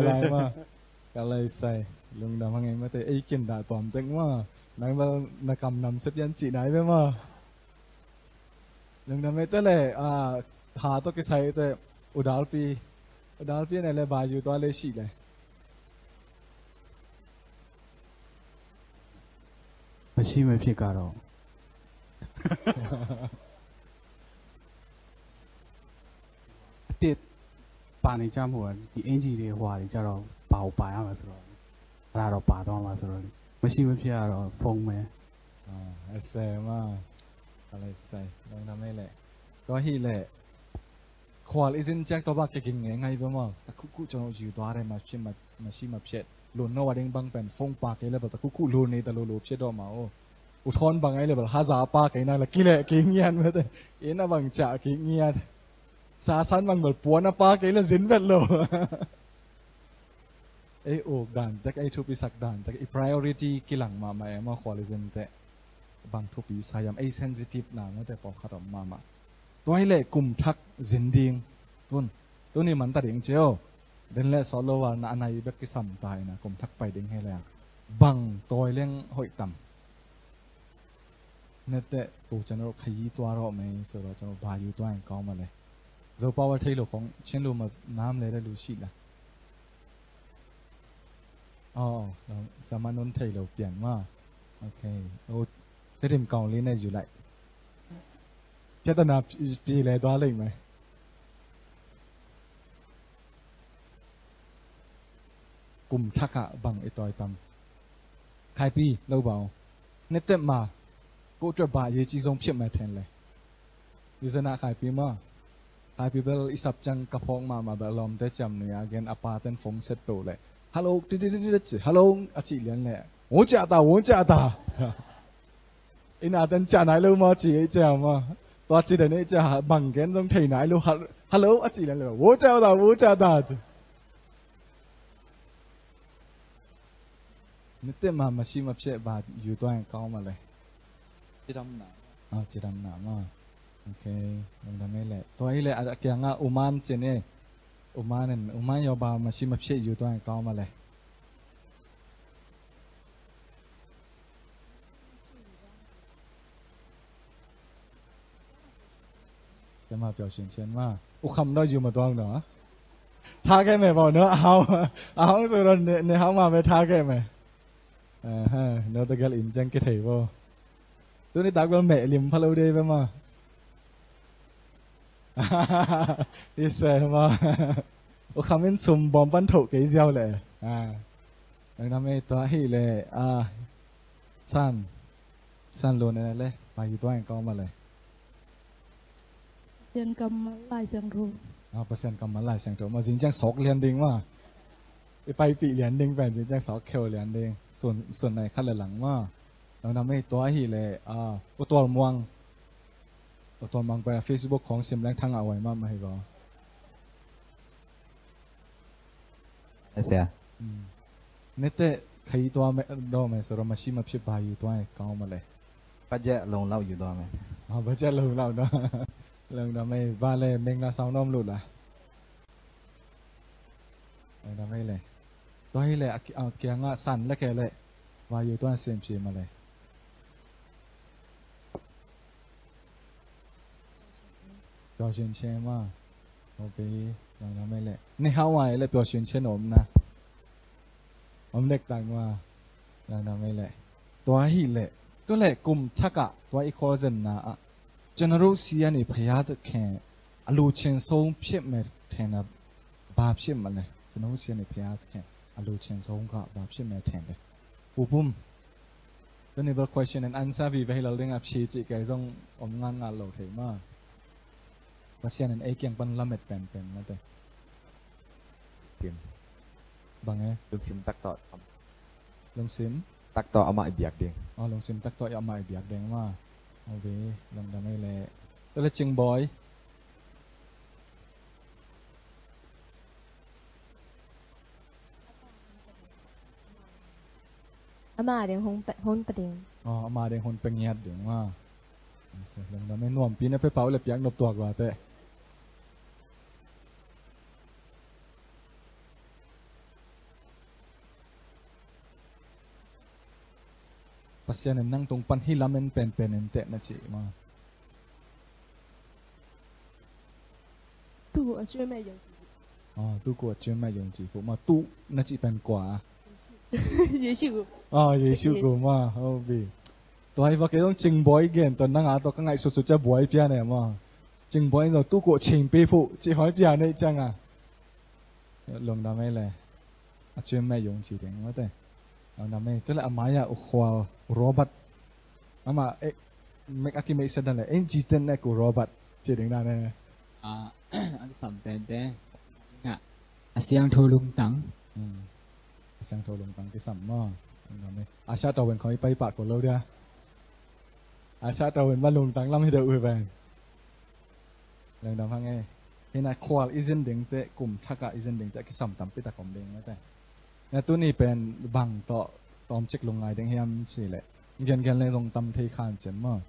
Ka lai sai. Lungdam hang ei mate ei kin dah tuam tek maw. Nang bal na kam nam se pian cih nai ve maw. Lungdam ei te le ha to kisai te udalpi. Udalpi ne le ba yu tua le si le. Masi mapsi ka ro. အသစ်ပါနေကြမဟုတ်ဘူး။ ဒီအင်္ကျီတွေဟိုဟာတွေကြတော့ပါကိုပါရမှာဆိုတော့အဲ့ဒါတော့ပါသွားမှာဆိုတော့မရှိမဖြစ်ရတော့ဖုန်းပဲ။ အဲဆယ်မอะไรใส่ลองทำให้แหละก็ฮีแหละ Khual i zin ciang tawh bak kei ging ngeingai ve maw? Takhukkhuh ciang uh ziu tua re masi mapsiat lun no a ding bang pen phone pa kei le bal takhukkhuh lun nei ta lulu psiat dawh ma uh. U thawn bang ai le bal haza pa kei nak le kileh kei ngiat mate. Inn a bang ciah kei ngiat. Sasan bang bal puan a pa kei le zin vet lo. Ei uk dan tek ei thupisak dan tek i priority kilang mahmah e maw khual i zin teh. Bang thupi sa hiam ei sensitive na mate pawlkhat om mahmah. Tua hi leh kum thak zin ding. Tun tuni man ta ding cio. Den leh sawt lo a na a nai bek kisam ta ina kum thak pai ding hi leh bang tawi leng hoih tam. Nete tu channel khayi tua rawh mei solo channel bayu tua in kau male. Zo pau a thei lo khong chen lu ma nam le le lu shi la. Aw, sama nun thei lo pian ma. Ok. O, te dim kau li nei zu lai. Piatana pi le tua lei mai. Kum thak ah bang i tawi tam. Khaipi lo bau. Netep ma. Ko tua ba ye ci zong phiat mai then le. Yu zana khaipi ma. Khaipi bel i sap cang ka phawk mahmah bel lawmte ciam nui a gen a pa ten phone set peuh le. Hello ti ti ti ti ti hello a cih lian le. Wo cia ta wo cia ta. Ina ten cia nai lo ma ci ei cia ma. Tua ci den ei cia bang gen zong thei nai lo. Hello a cih lian le. Wo cia ta wo cia ta. Nite ma masi ma psiah ba yu tua in kau ma le. Cidam na. Ah, cidam na ma. Ok. Lungdam ei le. Tua ei le a kianga uman cin e. Uman in uman yo ba masi ma psiah yu tua in kau ma le. Kema piau sin chen ma. U kham no yu ma tuang no. Tha ke me bau no a hau. A hau su ron ne hau ma me tha ke me. Aha, no ta gal in jang ke thei bo. Tuni tak bel me lim pha lo de be ma. Ise ma. U kham in sum bom pan tho ke ziau le. Ah. Nang na me tua hi le. Ah. San. San lo ne le. Pa yu tua in kau ma le. Pasian kammal Lai Siangtho. Ah, Pasian kammal Lai Siangtho. Ma zing ciang sawk lian ding ma. I paipih lian ding pen zing ciang sawk kheu lian ding. Sun sun nai khat le lang ma. Nang na me tua hi le. Ah, u tual muang. U tual muang pen Facebook khong sim leng thang a wai ma ma hi go. Asia. Nete khai tua me do me soro masi ma phi ba yu tua e kau ma le. Paja long lau yu do me. Ah, paja long lau do. Long do me ba le meng na sau nom lu la. Long do me le. Tua hi le a kianga san le ke le. Ba yu tua sem si ma le. Tua sin che ma. Ok, lungdam ei leh. Ni hau ai leh pyaw shin chen om na. Om dek tak ma. Lungdam ei leh. Tua hi leh. Tua leh kum thak ah tua i khualzenna ah ကျွန်တော်တို့ဆီကနေ ဘုရားသခင် အလိုချင်ဆုံး ဖြစ်မယ်ထင်တာ ဘာဖြစ်မလဲ။ ကျွန်တော်တို့ဆီကနေ ဘုရားသခင် အလိုချင်ဆုံးက ဘာဖြစ်မယ်ထင်လဲ။ Pu Pum. Tua ni bel question and answer vive hi lo ding a, phih cih kei zong om ngangat lo thei ma. Pasian in ei kiang pan lamet penpen mate. Tim. Bang e? Lungsim tak tawh. Lungsim? Tak tawh amah i biak ding. Oh, lungsim tak tawh amah i biak ding ma. Ok, lungdam ei leh. Tua leh Cingbawi. Ama ding hong pe, hong pe ding. Oh, ama ding hong pe ngiat ding ma. Lungdam ei, nuampi na pia pah uh leh piak nop tuak va teh. Pasian in nang tung pan hih lamen penpen in teh na ci ma. သူ့ကို အကြွင်းမဲ့ယုံကြည်ဖို့။ Oh, သူ့ကို အကြွင်းမဲ့ယုံကြည်ဖို့ ma. သူ့ na cih pen kua? Yesu. Oh, Yesu ko ma. Hau bi. Tua hi va kei zong Cingbawi gen tua nang a tua ka ngaihsutsut ciang buai pia ne ma. Cingbawi zong သူ့ကို အချိန်ပေးဖို့ cih hoi pia ne ciang a. Lungdam ei leh. အကြွင်းမဲ့ယုံကြည်တယ် မဟုတ်တယ်။ Lungdam ei. Tua leh a mai ah U Khual, U Robert. Amah eh, mek a kimeih set dan leh, ei ci ten nek U Robert ci ding dan e. A, a kisam pente. Nga, a siangtho lungtang. Hmm. A siangtho lungtang kisam maw. Lungdam ei. A siangtho wen khong i pai pah ko lo dia. A siangtho wen ma lungtang lam hi deuh uh hi ven. Lungdam hang e. Hih na khual i zin dingte, kum thak ah i zin dingte a kisam tampi tak om ding mate. Na tuni pen bang tawh tawmcik lungngai ding hiam cih leh, gengen leh zong tam thei khan cen maw.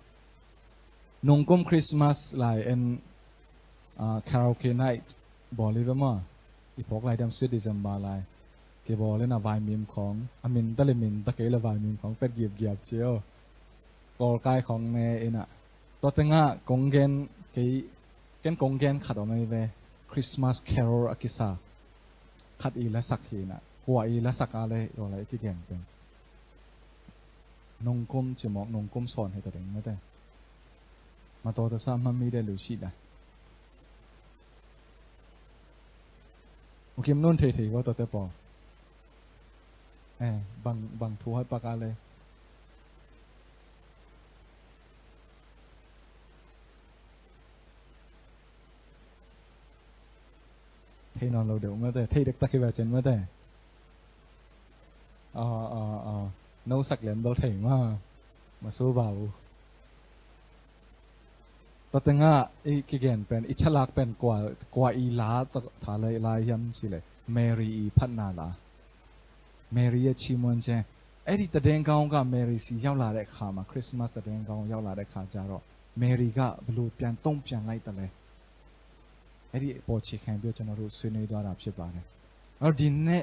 Nungkum Christmas lai en, ah, karaoke night bawl hi ve maw. I phawk lai diam, Sweet December lai. Kibawl in a vaimim khawng, a min ta leh min ta kei leh vaimim khawng pet gipgiap ci aw. Kawlkai khawng ne in a. Tua teng ah kong gen kei, ken kong gen khat om ei ve. Christmas Carol a kisa khat i lasak hi in a. Kua i lasak a leh, aw lai kigen peng. Nungkum ci mawk, nungkum sawn hi ta ding mate. Ma tawh ta sa ma mi de lu si da. U Kim nun thei thei ko tawh te paw. Eh, bang, bang thu hoi pak a leh. Thei nawn lo deuh mate, thei dektak hi ve cen mate. Aw, aw, aw. No sak lian bel thei ma. Ma su ba uh. Tua teng ah i kigen pen, i chalak pen kua, kua i la tha lai, lai hiam cih leh, Mary i phatna la. Mary a ci muan ce. Ei di ta deng gaung ga Mary si yau la dek kha ma, Christmas ta deng gaung yau la dek kha ja ro. Mary ga belu pian tong pian lai ta leh. Ei di po ci kheng bio chan ru sui nei dua dap ci ba ne. Aw din ne,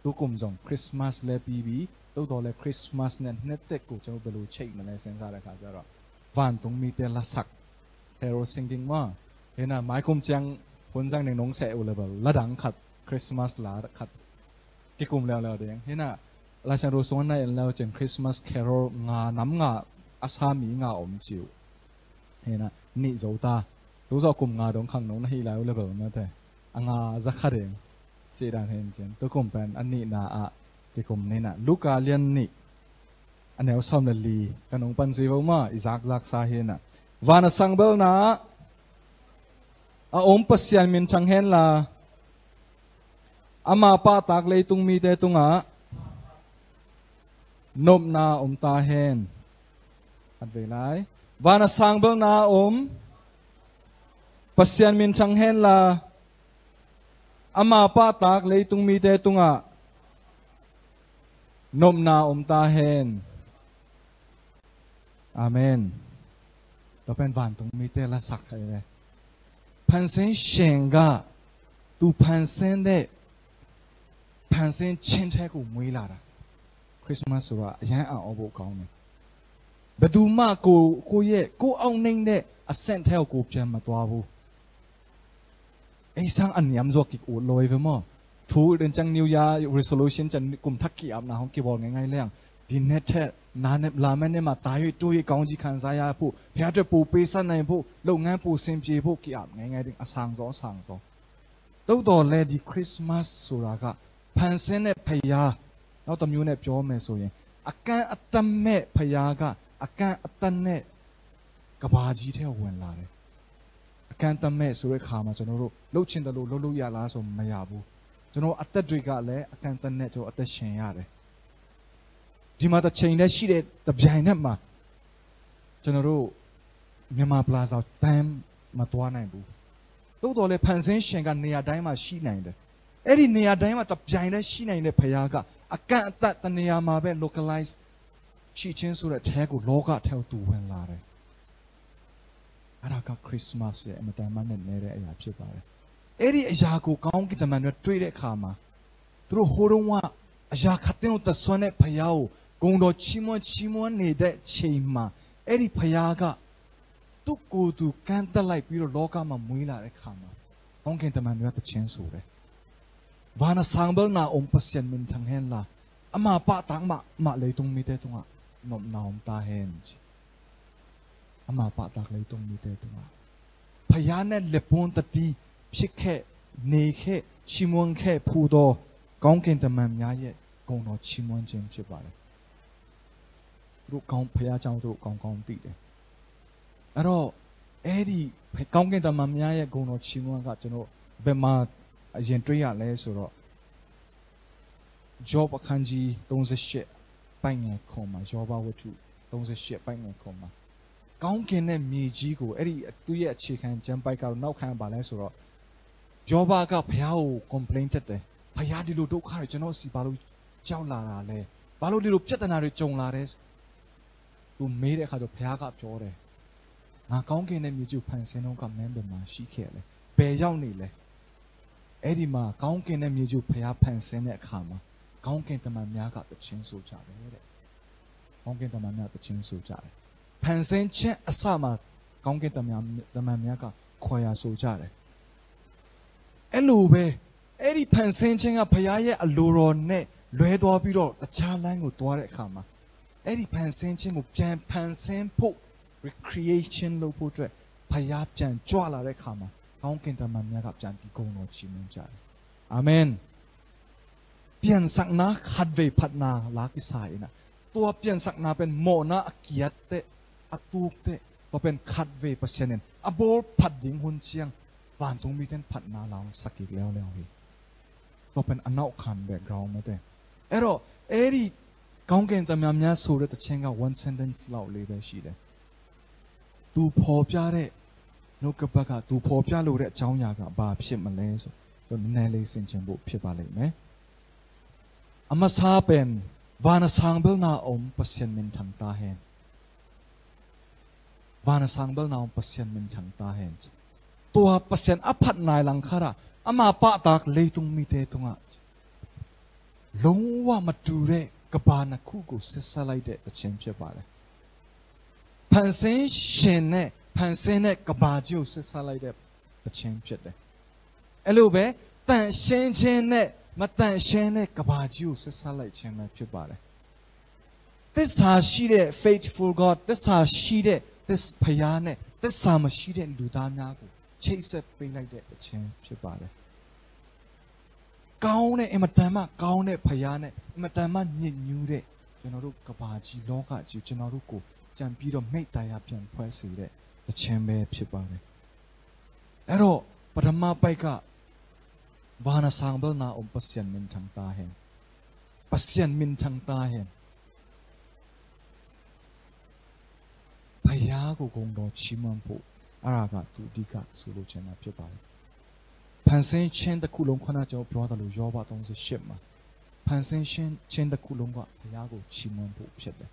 tu kum zong Christmas le pi bi, tu to le Christmas ne, ne tek ku chan belu cek ma le sen sa dek kha ja ro. Vantung mite lasak. Carol singing maw. Hi na, mai kum ciang hun zang ning nong seh uh leh bel, la dang khat, Christmas la khat kikum leuleu ding. Hi na, Lai Siangtho sung na en leu cin Christmas Carol nga, nam nga, a sa mi nga om ci uh. Hi na, nih zo ta. Tu zawh kum nga dong khang nong na hih lai uh leh bel mate. A nga za kha ding. Ci dan hi in cin. Tu kum pen a nihna ah kikum ni na. Luka lian nih. A neu sawm le li, ka nung pan zui vo ma, i zakzak sa hi na. Van a sang belna a om Pasian min thang hen la, ama pahtak leitung mite tungah nopna om ta hen. Khat vei lai. Van a sang belna a om Pasian min thang hen la, ama pahtak leitung mite tungah nopna om ta hen. Amen. Tua pen vantung mite lasak hai ve. Phansen shenga, tu phansen de, phansen chen chai ku mui la da. Christmas wa ya a obo kau ne. Ba du ma ku, ku ye, ku au ning de, a sen thai ku pian ma tua bu. ไอ้สร้างอันยำจวกกิกอุดลอยไปหมด ถูกเดินจัง New Year resolution จะกลุ่มทักกี่อาบน้ำห้องกี่บอลง่ายๆเลยอ่ะ ဒီနှစ်ထဲ နားနဲ့ လာမယ့်နှစ်မှာ သာ၍ တိုး၍ ကောင်းကြီးခံစားရဖို့၊ ဘုရားအတွက် ပိုပေးဆပ်နိုင်ဖို့၊ လုပ်ငန်း ပိုဆင်ပြေဖို့ กี่อาบง่ายๆ အဆောင်သော အဆောင်သော သို့သော်လည်း ဒီ Christmas ဆိုတာက ဖန်ဆင်းတဲ့ဘုရား၊ နောက်တစ်မျိုးနဲ့ ပြောမယ်ဆိုရင် အကန့်အသတ်မဲ့ဘုရားက အကန့်အသတ်နဲ့ ကမ္ဘာကြီးထဲကို ဝင်လာတယ်။ အကန့်အသတ်မဲ့ဆိုတဲ့အခါမှာ ကျွန်တော်တို့ လှုပ်ချင်သလို လှုပ်လို့ရလားဆို မရဘူး။ ကျွန်တော် အသက်တွေကလည်း အကန့်အသတ်နဲ့ ကျွန်တော် အသက်ရှင်ရတယ်။ ဒီမှာ တစ်ချိန်တည်းရှိတဲ့ တစ်ပြိုင်နက်မှာ ကျွန်တော်တို့ မြန်မာပလာဇာတန်း မသွားနိုင်ဘူး။ သို့သော်လည်း ဖန်ဆင်းရှင်က နေရာတိုင်းမှာ ရှိနိုင်တယ်။ အဲ့ဒီနေရာတိုင်းမှာ တစ်ပြိုင်တည်းရှိနိုင်တဲ့ဘုရားက အကန့်အသတ် တစ်နေရာမှာပဲ localize ရှိခြင်းဆိုတဲ့ အထဲကို လောကထဲကို သူဝင်လာတယ်။ အဲ့ဒါက Christmas ရဲ့ အင်မတန်မှ နက်နဲတဲ့အရာ ဖြစ်ပါတယ်။ အဲ့ဒီအရာကို ကောင်းကင်တမန်တွေ တွေ့တဲ့အခါမှာ သူတို့ ဟိုတုန်းက အရာခပ်သိမ်းကို တတ်စွမ်းတဲ့ဘုရားကို ဂုဏ်တော်ချီးမွမ်း ချီးမွမ်းနေတဲ့အချိန်မှာ အဲ့ဒီဘုရားက သူ့ကိုယ်သူ ကန့်သတ်လိုက်ပြီးတော့ လောကမှာ မွေးလာတဲ့အခါမှာ ကောင်းကင်တမန်တွေက သီချင်းဆိုတယ်။ Vana sangbel na om Pasian minthang hen la, ama pahtak mahmah leitungmite tungah nopna om ta hen, ci. Ama pahtak leitungmite tungah ဘုရားနဲ့ လက်ပွန်းတသီ ဖြစ်ခဲ့၊ နေခဲ့၊ ချီးမွမ်းခဲ့ဖူးသော ကောင်းကင်တမန်များရဲ့ ဂုဏ်တော်ချီးမွမ်းခြင်း ဖြစ်ပါတယ်။ သူတို့ကောင်း၊ ဘုရားကြောင့် သူတို့ကောင်းကောင်းသိတယ်။ အဲ့တော့ အဲ့ဒီကောင်းကင်တမန်များရဲ့ ဂုဏ်တော်ချီးမွမ်းက ကျွန်တော် ဘယ်မှာ အရင်တွေ့ရလဲဆိုတော့ ယောဘအခန်းကြီး သုံးဆယ့်ရှစ် ပိုဒ်ငယ်ခွန်မှာ၊ ယောဘဝတ္ထု သုံးဆယ့်ရှစ် ပိုဒ်ငယ်ခွန်မှာ ကောင်းကင်နဲ့မြေကြီးကို အဲ့ဒီသူ့ရဲ့ အခြေခံကျမ်းပိုဒ်ကတော့ နောက်ခံက ဘာလဲဆိုတော့ ယောဘက ဘုရားကို complain တက်တယ်။ ဘုရား ဒီလိုဒုက္ခတွေ ကျွန်တော်ဆီ ဘာလို့ရောက်လာတာလဲ၊ ဘာလို့ ဒီလိုပြဿနာတွေ ကြုံလာတယ်။ သူမေးတဲ့အခါကျတော့ ဘုရားကပြောတယ်၊ ငါကောင်းကင်နဲ့မြေကြီးကို ဖန်ဆင်းတုန်းက မင်းဘယ်မှာရှိခဲ့လဲ၊ ဘယ်ရောက်နေလဲ။ အဲ့ဒီမှာ ကောင်းကင်နဲ့မြေကြီးကို ဘုရားဖန်ဆင်းတဲ့အခါမှာ ကောင်းကင်တမန်များက သီချင်းဆိုကြတယ်တဲ့။ ကောင်းကင်တမန်များ သီချင်းဆိုကြတယ်။ ဖန်ဆင်းခြင်းအစမှာ ကောင်းကင်တမန်၊ တမန်များက ခွာရဆိုကြတယ်။ အဲ့လိုပဲ အဲ့ဒီဖန်ဆင်းခြင်းက ဘုရားရဲ့အလိုတော်နဲ့ လွဲသွားပြီးတော့ တခြားလမ်းကို သွားတဲ့အခါမှာ အဲ့ဒီဖန်ဆင်းခြင်းကို ပြန်ဖန်ဆင်းဖို့ recreation လုပ်ဖို့အတွက် ဘုရားပြန်ကြွလာတဲ့အခါမှာ ကောင်းကင်တမန်များက ပြန်ပြီး ဂုဏ်တော်ချီးမွမ်းကြတယ်။ အာမင်။ ပြန်ဆပ်နါ ခတ်ဝေဖတ်နါ လၢကိစၢ်အံၤနၢ်။ ตัวပြန်ဆပ်နါ เป็นหม้อน้ำ အကျပ်တဲ့၊ အတုတဲ့၊ ตัวเป็น ခတ်ဝေ ပစံးနၢ်၊ အဘိုးဖတ်ဒိၣ် ဟွံချံ၊ ဝၢၼ်တုံမီးတဲၣ် ဖတ်နါ လောင်းစကံးလဲဝ်လဲဝ်ဟံၣ်။ ตัวเป็น အနောက်ခံ background မ့ၢ်တဲ။ အဲ့တော့ အဲ့ဒီကောင်းကင်တမန်များဆိုတဲ့ သီချင်းက one sentence လောက်လေးပဲရှိတယ်။ သူဖော်ပြတဲ့ နှုတ်ကပတ်က သူဖော်ပြလိုတဲ့ အကြောင်းအရာက ဘာဖြစ်မလဲဆိုတော့ နည်းနည်းလေး ဆင်ခြင်ဖို့ ဖြစ်ပါလိမ့်မယ်။ အမစၢ်ပၢၢ် Vana sangbel na om Pasian minthang ta hen. Vana sangbel na om Pasian minthang ta hen. ตัว Pasian အဖတ်နိုင်လင်ခါရ အမပာ်တၢ်ကလေးတုံမီတဲတုံး လုံးဝမတူတဲ့ ကမ္ဘာနှစ်ခုကို ဆက်စပ်လိုက်တဲ့ သီချင်းဖြစ်ပါတယ်။ ဖန်ဆင်းရှင်နဲ့ ဖန်ဆင်းတဲ့ ကမ္ဘာကြီးကို ဆက်စပ်လိုက်တဲ့ သီချင်းဖြစ်တယ်။ အဲ့လိုပဲ သန့်ရှင်းခြင်းနဲ့ မသန့်ရှင်းတဲ့ ကမ္ဘာကြီးကို ဆက်စပ်လိုက်ခြင်းပဲ ဖြစ်ပါတယ်။ သစ္စာရှိတဲ့ faithful God၊ သစ္စာရှိတဲ့ သစ္- ဘုရားနဲ့ သစ္စာမရှိတဲ့ လူသားများကို ချိတ်ဆက်ပေးလိုက်တဲ့ သီချင်းဖြစ်ပါတယ်။ ကောင်းတဲ့၊ အင်မတန်မှကောင်းတဲ့ ဘုရားနဲ့ အင်မတန်မှညစ်ညူးတဲ့ ကျွန်တော်တို့ ကမ္ဘာကြီး၊ လောကကြီး၊ ကျွန်တော်တို့ကို ပြန်ပြီးတော့ မိတ်တာရာ ပြန်ဖွဲ့စေတဲ့ သီချင်းပဲ ဖြစ်ပါတယ်။ အဲ့တော့ ပထမပိုဒ်က Vana sangbel na om Pasian minthang ta hen. Pasian minthang ta hen. ဘုရားကို ဂုဏ်တော်ချီးမွမ်းဖို့၊ အဲ့ဒါက သူအဓိက ဆိုလိုချင်တာ ဖြစ်ပါတယ်။ ဖန်ဆင်းခြင်းတစ်ခုလုံး၊ ခုန ကျွန်တော်ပြောသလို ယောဘ သုံးဆယ့်ရှစ်မှာ ဖန်ဆင်းခြင်း၊ ခြင်းတစ်ခုလုံးက ဘုရားကို ချီးမွမ်းဖို့ ဖြစ်တယ်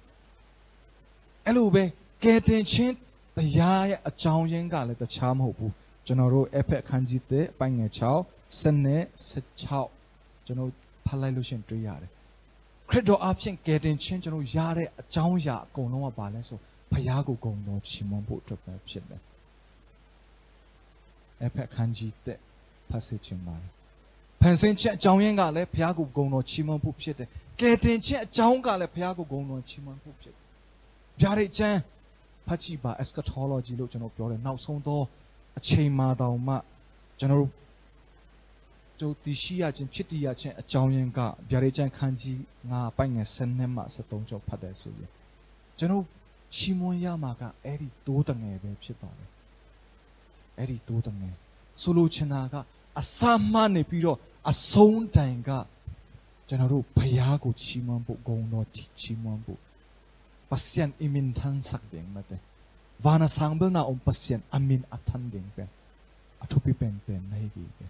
။ အဲ့လိုပဲ ကယ်တင်ခြင်းတရားရဲ့ အကြောင်းရင်းကလည်း တခြားမဟုတ်ဘူး။ ကျွန်တော်တို့ Efeso အခန်းကြီးတစ်၊ အပိုဒ်ငယ်ခြောက်၊ ဆယ့်နှစ်၊ ဆယ့်ခြောက်၊ ကျွန်တော်ဖတ်လိုက်လို့ရှိရင် တွေ့ရတယ်။ ခရစ်တော်အားဖြင့် ကယ်တင်ခြင်း ကျွန်တော်ရတဲ့ အကြောင်းအရာ အကုန်လုံးက ဘာလဲဆို ဘုရားကို ဂုဏ်တော်ချီးမွမ်းဖို့အတွက်ပဲ ဖြစ်တယ်။ Efeso အခန်းကြီးတစ်၊ ဖတ်စေချင်ပါတယ်။ ဖန်ဆင်းခြင်းအကြောင်းရင်းကလည်း ဘုရားကို ဂုဏ်တော်ချီးမွမ်းဖို့ဖြစ်တယ်။ ကယ်တင်ခြင်းအကြောင်းကလည်း ဘုရားကို ဂုဏ်တော်ချီးမွမ်းဖို့ဖြစ်တယ်။ ဗျာဒိတ်ကျမ်း ဖတ်ကြည့်ပါ။ Eschatology လို့ကျွန်တော်ပြောတယ်။ နောက်ဆုံးသောအချိန်မှာတောင်မှ ကျွန်တော်တို့ ကျွန်တော်သိရှိရခြင်း ဖြစ်တည်ရခြင်းအကြောင်းရင်းက ဗျာဒိတ်ကျမ်း ခန်းကြီးငါး အပိုဒ်ငယ်ဆယ့်နှစ်မှ ဆယ့်သုံး ကျော်ဖတ်တယ်ဆိုရင် ကျွန်တော်ချီးမွမ်းရမှာက အဲ့ဒီသိုးသငယ်ပဲဖြစ်ပါတယ်။ အဲ့ဒီသိုးသငယ် ဆိုလိုချင်တာက အစမှနေပြီးတော့ အဆုံးတိုင်က ကျွန်တော်တို့ဘုရားကိုချီးမွမ်းဖို့၊ ဂုဏ်တော်ချီးမွမ်းဖို့၊ ဘုရားအမင်ထမ်းဆောင်တဲ့ မတ်တဲ့ ဘာသာဆောင်ဘယ်နာအောင် ဘုရားအမင်အထမ်းတဲ့ပဲ အထူးပဲပဲပဲ နိုင်တယ်ပဲ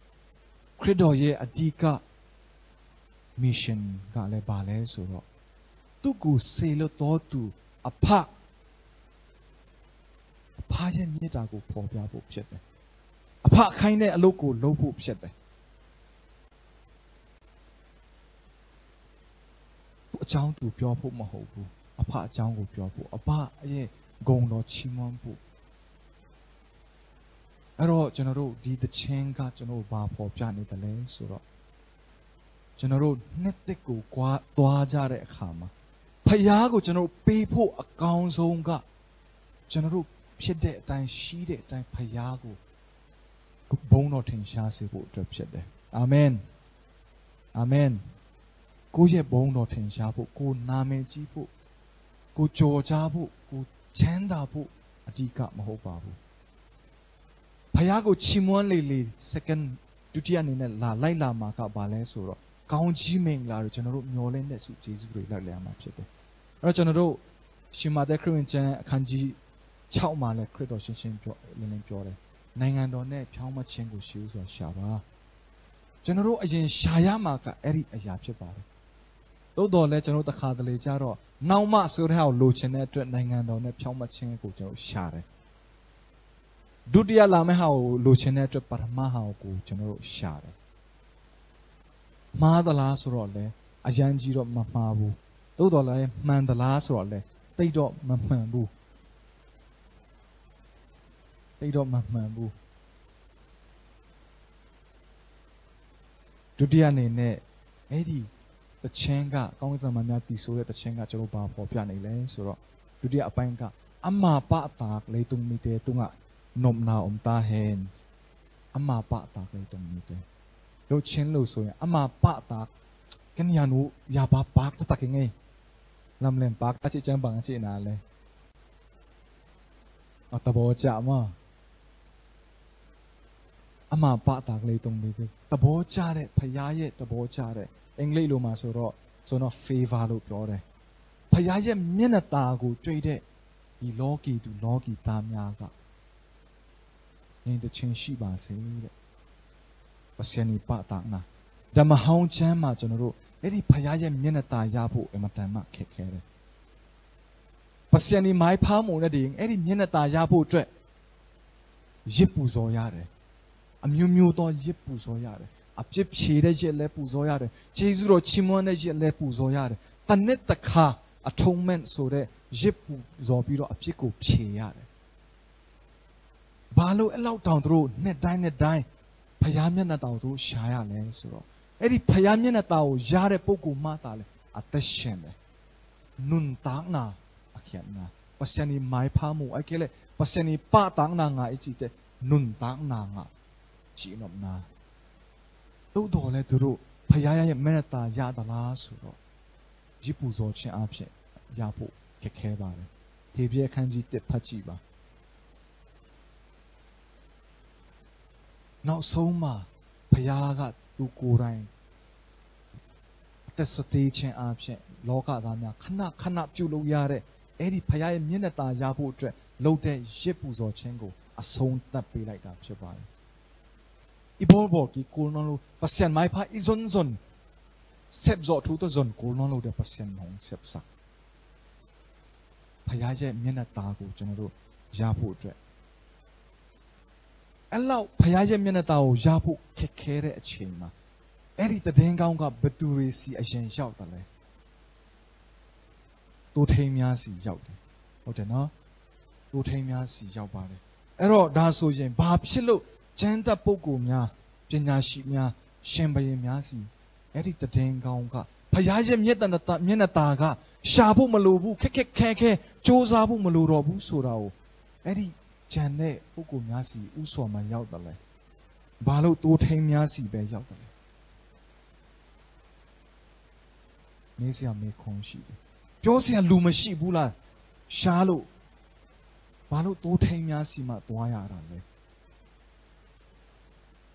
။ ခရစ်တော်ရဲ့အဓိက mission ကလည်း ဘာလဲဆိုတော့ သူ့ကိုစေလွှတ်တော်သူ အဖ၊ အဖရဲ့မေတ္တာကို ဖော်ပြဖို့ဖြစ်တယ်။ အဖခိုင်းတဲ့အလုပ်ကို လုပ်ဖို့ဖြစ်တယ်။ သူ့အကြောင်းသူပြောဖို့မဟုတ်ဘူး။ အဖအကြောင်းကိုပြောဖို့၊ အဖရဲ့ဂုဏ်တော်ချီးမွမ်းဖို့။ အဲ့တော့ ကျွန်တော်တို့ ဒီသီချင်းက ကျွန်တော်တို့ ဘာဖော်ပြနေသလဲဆိုတော့ ကျွန်တော်တို့ နှစ်သစ်ကို ကွာ-၊ သွားကြတဲ့အခါမှာ ဘုရားကို ကျွန်တော်တို့ ပေးဖို့အကောင်းဆုံးက ကျွန်တော်တို့ ဖြစ်တဲ့အတိုင်း ရှိတဲ့အတိုင်း ဘုရားကို ဘုန်းတော်ထင်ရှားစေဖို့အတွက်ဖြစ်တယ်။ အာမင်။ အာမင်။ ကိုယ့်ရဲ့ဘုန်းတော်ထင်ရှားဖို့၊ ကိုယ်နာမည်ကြီးဖို့၊ ကိုယ်ကျော်ကြားဖို့၊ ကိုယ်ချမ်းသာဖို့ အဓိကမဟုတ်ပါဘူး။ ဘုရားကိုချီးမွမ်းလေလေ second ဒုတိယအနေနဲ့ လာ-၊ လိုက်လာမှာက ဘာလဲဆိုတော့ ကောင်းကြီးမင်္ဂလာတွေ ကျွန်တော်တို့ မျှော်လင့်တဲ့ ဆုကျေးဇူးတွေ လိုက်လျာမှာဖြစ်တယ်။ အဲ့တော့ ကျွန်တော်တို့ ရှင်မဿဲခရစ်ဝင်ကျမ်း အခန်းကြီးခြောက်မှာလည်း ခရစ်တော် ရှင်းရှင်းပြော-၊ လင်းလင်းပြောတယ်။ နိုင်ငံတော်နဲ့ ဖြောင့်မတ်ခြင်းကို ရှေးဦးစွာရှာပါ။ ကျွန်တော်တို့ အရင်ရှာရမှာက အဲ့ဒီအရာဖြစ်ပါတယ်။ သို့သော်လည်း ကျွန်တော်တို့ တခါတလေကျတော့ နောက်မှဆိုတဲ့ဟာကို လိုချင်တဲ့အတွက် နိုင်ငံတော်နဲ့ ဖြောင့်မတ်ခြင်းကို ကျွန်တော်တို့ ရှာတယ်။ ဒုတိယလာမယ့်ဟာကို လိုချင်တဲ့အတွက် ပထမဟာကို ကျွန်တော်တို့ ရှာတယ်။ မှားသလားဆိုတော့လည်း အရမ်းကြီးတော့ မမှားဘူး။ သို့သော်လည်း မှန်သလားဆိုတော့လည်း သိပ်တော့ မမှန်ဘူး။ သိပ်တော့ မမှန်ဘူး။ ဒုတိယအနေနဲ့ အဲ့ဒီသီချင်းက ကောင်းကင်တမန်များ သီဆိုတဲ့သီချင်းက ကျွန်တော် ဘာဖော်ပြနေလဲဆိုတော့ ဒုတိယအပိုင်းက အမှာပါအသး ဂ့ၤတုန်မီတဲတုန်းက နုပ်နာအောင် တဟဲ။ အမှာပါအသး ဂ့ၤတုန်မီတဲ။ လုပ်ချင်းလို့ဆိုရင် အမှာပါအသး ကနျာနူ ယပါပါ တတကငယ် လမ်းလျှောက်ပါ တချစ်ခြင်း ဘာချစ်နာလဲ။ အ သဘောကျမ အမှာပါအသး ဂ့ၤတုန်မီတဲ။ သဘောကျတဲ့၊ ဘုရားရဲ့သဘောကျတဲ့၊ အင်္ဂလိပ်လိုမှာဆိုတော့ ဆိုတော့ favor လို့ပြောတယ်။ ဘုရားရဲ့မျက်နှာသာကိုတွေ့တဲ့ ဒီလောကီသူလောကီသားများက ငြိမ်သက်ခြင်းရှိပါစေတဲ့။ ပစံးနိပါတာကနာ။ ဓမ္မဟောင်းကျမ်းမှာ ကျွန်တော်တို့ အဲ့ဒီဘုရားရဲ့မျက်နှာသာရဖို့ အင်မတန်မှခက်ခဲတယ်။ ပစံးနိမိုင်းဖါမို့နဲ့ဒီ အဲ့ဒီမျက်နှာသာရဖို့အတွက် ယဇ်ပူဇော်ရတယ်။ အမျိုးမျိုးသောယဇ်ပူဇော်ရတယ်။ အပြစ်ဖြေတဲ့ယဇ်လည်းပူဇော်ရတယ်။ ကျေးဇူးတော်ချီးမွမ်းတဲ့ယဇ်လည်းပူဇော်ရတယ်။ တစ်နှစ်တစ်ခါ atonement ဆိုတဲ့ယဇ်ပူဇော်ပြီးတော့ အပြစ်ကိုဖြေရတယ်။ ဘာလို့အဲ့လောက်တောင်သူတို့ နှစ်တိုင်းနှစ်တိုင်း ဘုရားမျက်နှာသာကို သူတို့ရှာရလဲဆိုတော့ အဲ့ဒီဘုရားမျက်နှာသာကိုရတဲ့ပုဂ္ဂိုလ်မှသာလေ အသက်ရှင်တယ်။ နုန်တၢင်းနာ အခက်နာ ပစံးနိမိုင်းဖါမို့ အဲ့ကဲလေ ပစံးနိပါတာကနာ ငါအစ်ချီတဲ့ နုန်တၢင်းနာ ငါချီနုပ်နာ။ သို့သော်လည်း သူတို့ ဘုရားရဲ့မျက်နှာသာရသလားဆိုတော့ ယဇ်ပူဇော်ခြင်းအားဖြင့် ရဖို့ခက်ခဲပါတယ်။ ဟေဘရဲ အခန်းကြီးတစ် ဖတ်ကြည့်ပါ။ နောက်ဆုံးမှာ ဘုရားက သူကိုယ်တိုင် အသက်စတေးခြင်းအားဖြင့် လောကသားများ ခဏခဏပြုလုပ်ရတဲ့ အဲ့ဒီဘုရားရဲ့မျက်နှာသာရဖို့အတွက် လုပ်တဲ့ယဇ်ပူဇော်ခြင်းကို အဆုံးသတ်ပေးလိုက်တာဖြစ်ပါတယ်။ အီဘီဘီကီ ကိုလိုနီလို ပစံးမိုင်းဖါ အီဇွန်ဇွန် စပ်ဇော်ထူတဇွန် ကိုလိုနီလိုတဲ့ ပစံးမိုင်းစပ်စပ် ဘုရားရဲ့မျက်နှာသာကို ကျွန်တော်တို့ရဖို့အတွက် အဲ့လောက်ဘုရားရဲ့မျက်နှာသာကိုရဖို့ခက်ခဲတဲ့အချိန်မှာ အဲ့ဒီသတင်းကောင်းက ဘယ်သူတွေဆီအရင်ရောက်သလဲ။ သိုးထိန်းများဆီရောက်တယ်။ ဟုတ်တယ်နော်။ သိုးထိန်းများဆီရောက်ပါတယ်။ အဲ့တော့ ဒါဆိုရင် ဘာဖြစ်လို့ ကျမ်းတတ်ပုဂ္ဂိုလ်များ၊ ပညာရှိများ၊ ရှင်ဘုရင်များဆီ၊ အဲ့ဒီသတင်းကောင်းက ဘုရားရဲ့မျက်နှာသာ၊ မျက်နှာသာက ရှာဖို့မလိုဘူး၊ ခက်ခက်ခဲခဲ ကြိုးစားဖို့မလိုတော့ဘူးဆိုတာကို အဲ့ဒီကျမ်းတဲ့ပုဂ္ဂိုလ်များဆီ ဦးစွာမှာရောက်တယ်လေ။ ဘာလို့သိုးထိန်းများဆီပဲရောက်တယ်လဲ။ မေးစရာမေးခွန်းရှိတယ်။ ပြောစရာလူမရှိဘူးလား။ ရှာလို့၊ ဘာလို့သိုးထိန်းများဆီမှသွားရတာလဲ။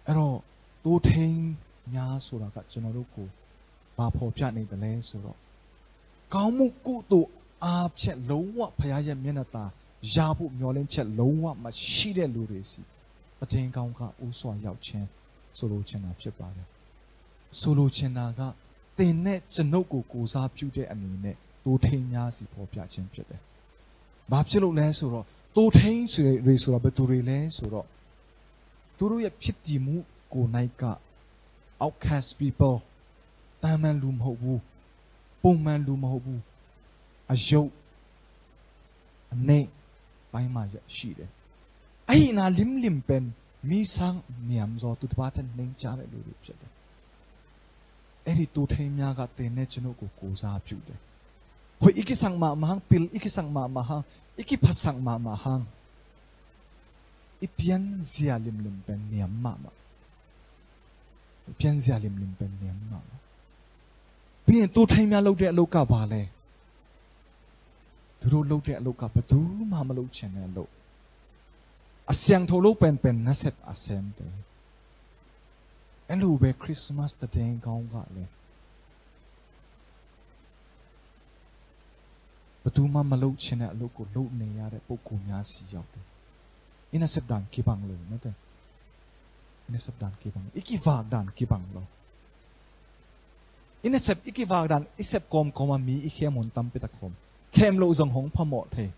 အဲ့တော့ သိုးထိန်းများဆိုတာက ကျွန်တော်တို့ကို ဘာဖော်ပြနေသလဲဆိုတော့ ကောင်းမှုကုသိုလ်အားဖြင့် လုံးဝဘုရားရဲ့မျက်နှာသာရဖို့မျှော်လင့်ချက် လုံးဝမရှိတဲ့လူတွေဆီ သတင်းကောင်းက ဦးစွာရောက်ခြင်း ဆိုလိုချင်တာဖြစ်ပါတယ်။ ဆိုလိုချင်တာက သင်နဲ့ကျွန်ုပ်ကို ကိုယ်စားပြုတဲ့အနေနဲ့ သိုးထိန်းများဆီ ဖော်ပြခြင်းဖြစ်တယ်။ ဘာဖြစ်လို့လဲဆိုတော့ သိုးထိန်းတွေဆိုတာ ဘယ်သူတွေလဲဆိုတော့ သူတို့ရဲ့ဖြစ်တည်မှုကိုယ်၌က outcast people၊ သာမန်လူမဟုတ်ဘူး၊ ပုံမှန်လူမဟုတ်ဘူး၊ အယုတ်အနိမ့်ပိုင်းမှာရှိတယ်။ အဟိနာလိမ်လိမ်ပင်၊ မီးစမ်းနံၤအမ်ဇော်၊ သူတစ်ပါးထက်နိမ့်ကျတဲ့လူတွေဖြစ်တယ်။ အဲ့ဒီသိုးထိန်းများက သင်နဲ့ကျွန်ုပ်ကို ကိုယ်စားပြုတယ်။ Hoih i kisang mahmah hang, pil i kisang mahmah hang, i kiphasak mahmah hang, i pianzia limlim pen niam mahmah. I pianzia limlim pen niam mahmah. ပြီးရင် သိုးထိန်းများလုပ်တဲ့အလုပ်ကဘာလဲ။ သူတို့လုပ်တဲ့အလုပ်က ဘယ်သူမှမလုပ်ချင်တဲ့အလုပ်။ အစံထိုးလို့ပင်ပင် နှက်ဆက်အစဲမတဲ။ အဲ့လိုပဲ ခရစ်စမတ်သတင်းကောင်းကလည်း ဘယ်သူမှမလုပ်ချင်တဲ့အလုပ်ကို လုပ်နေရတဲ့ပုဂ္ဂိုလ်များဆီရောက်တယ်။ Ina sepdan kibang lo, no te. Ina sepdan kibang lo. Iki vakdan kibang lo. Ina sep iki vakdan, i sep kawmkawm a mi i khem hun tampi tak khawm. Khem lo zong hong phamawh thei.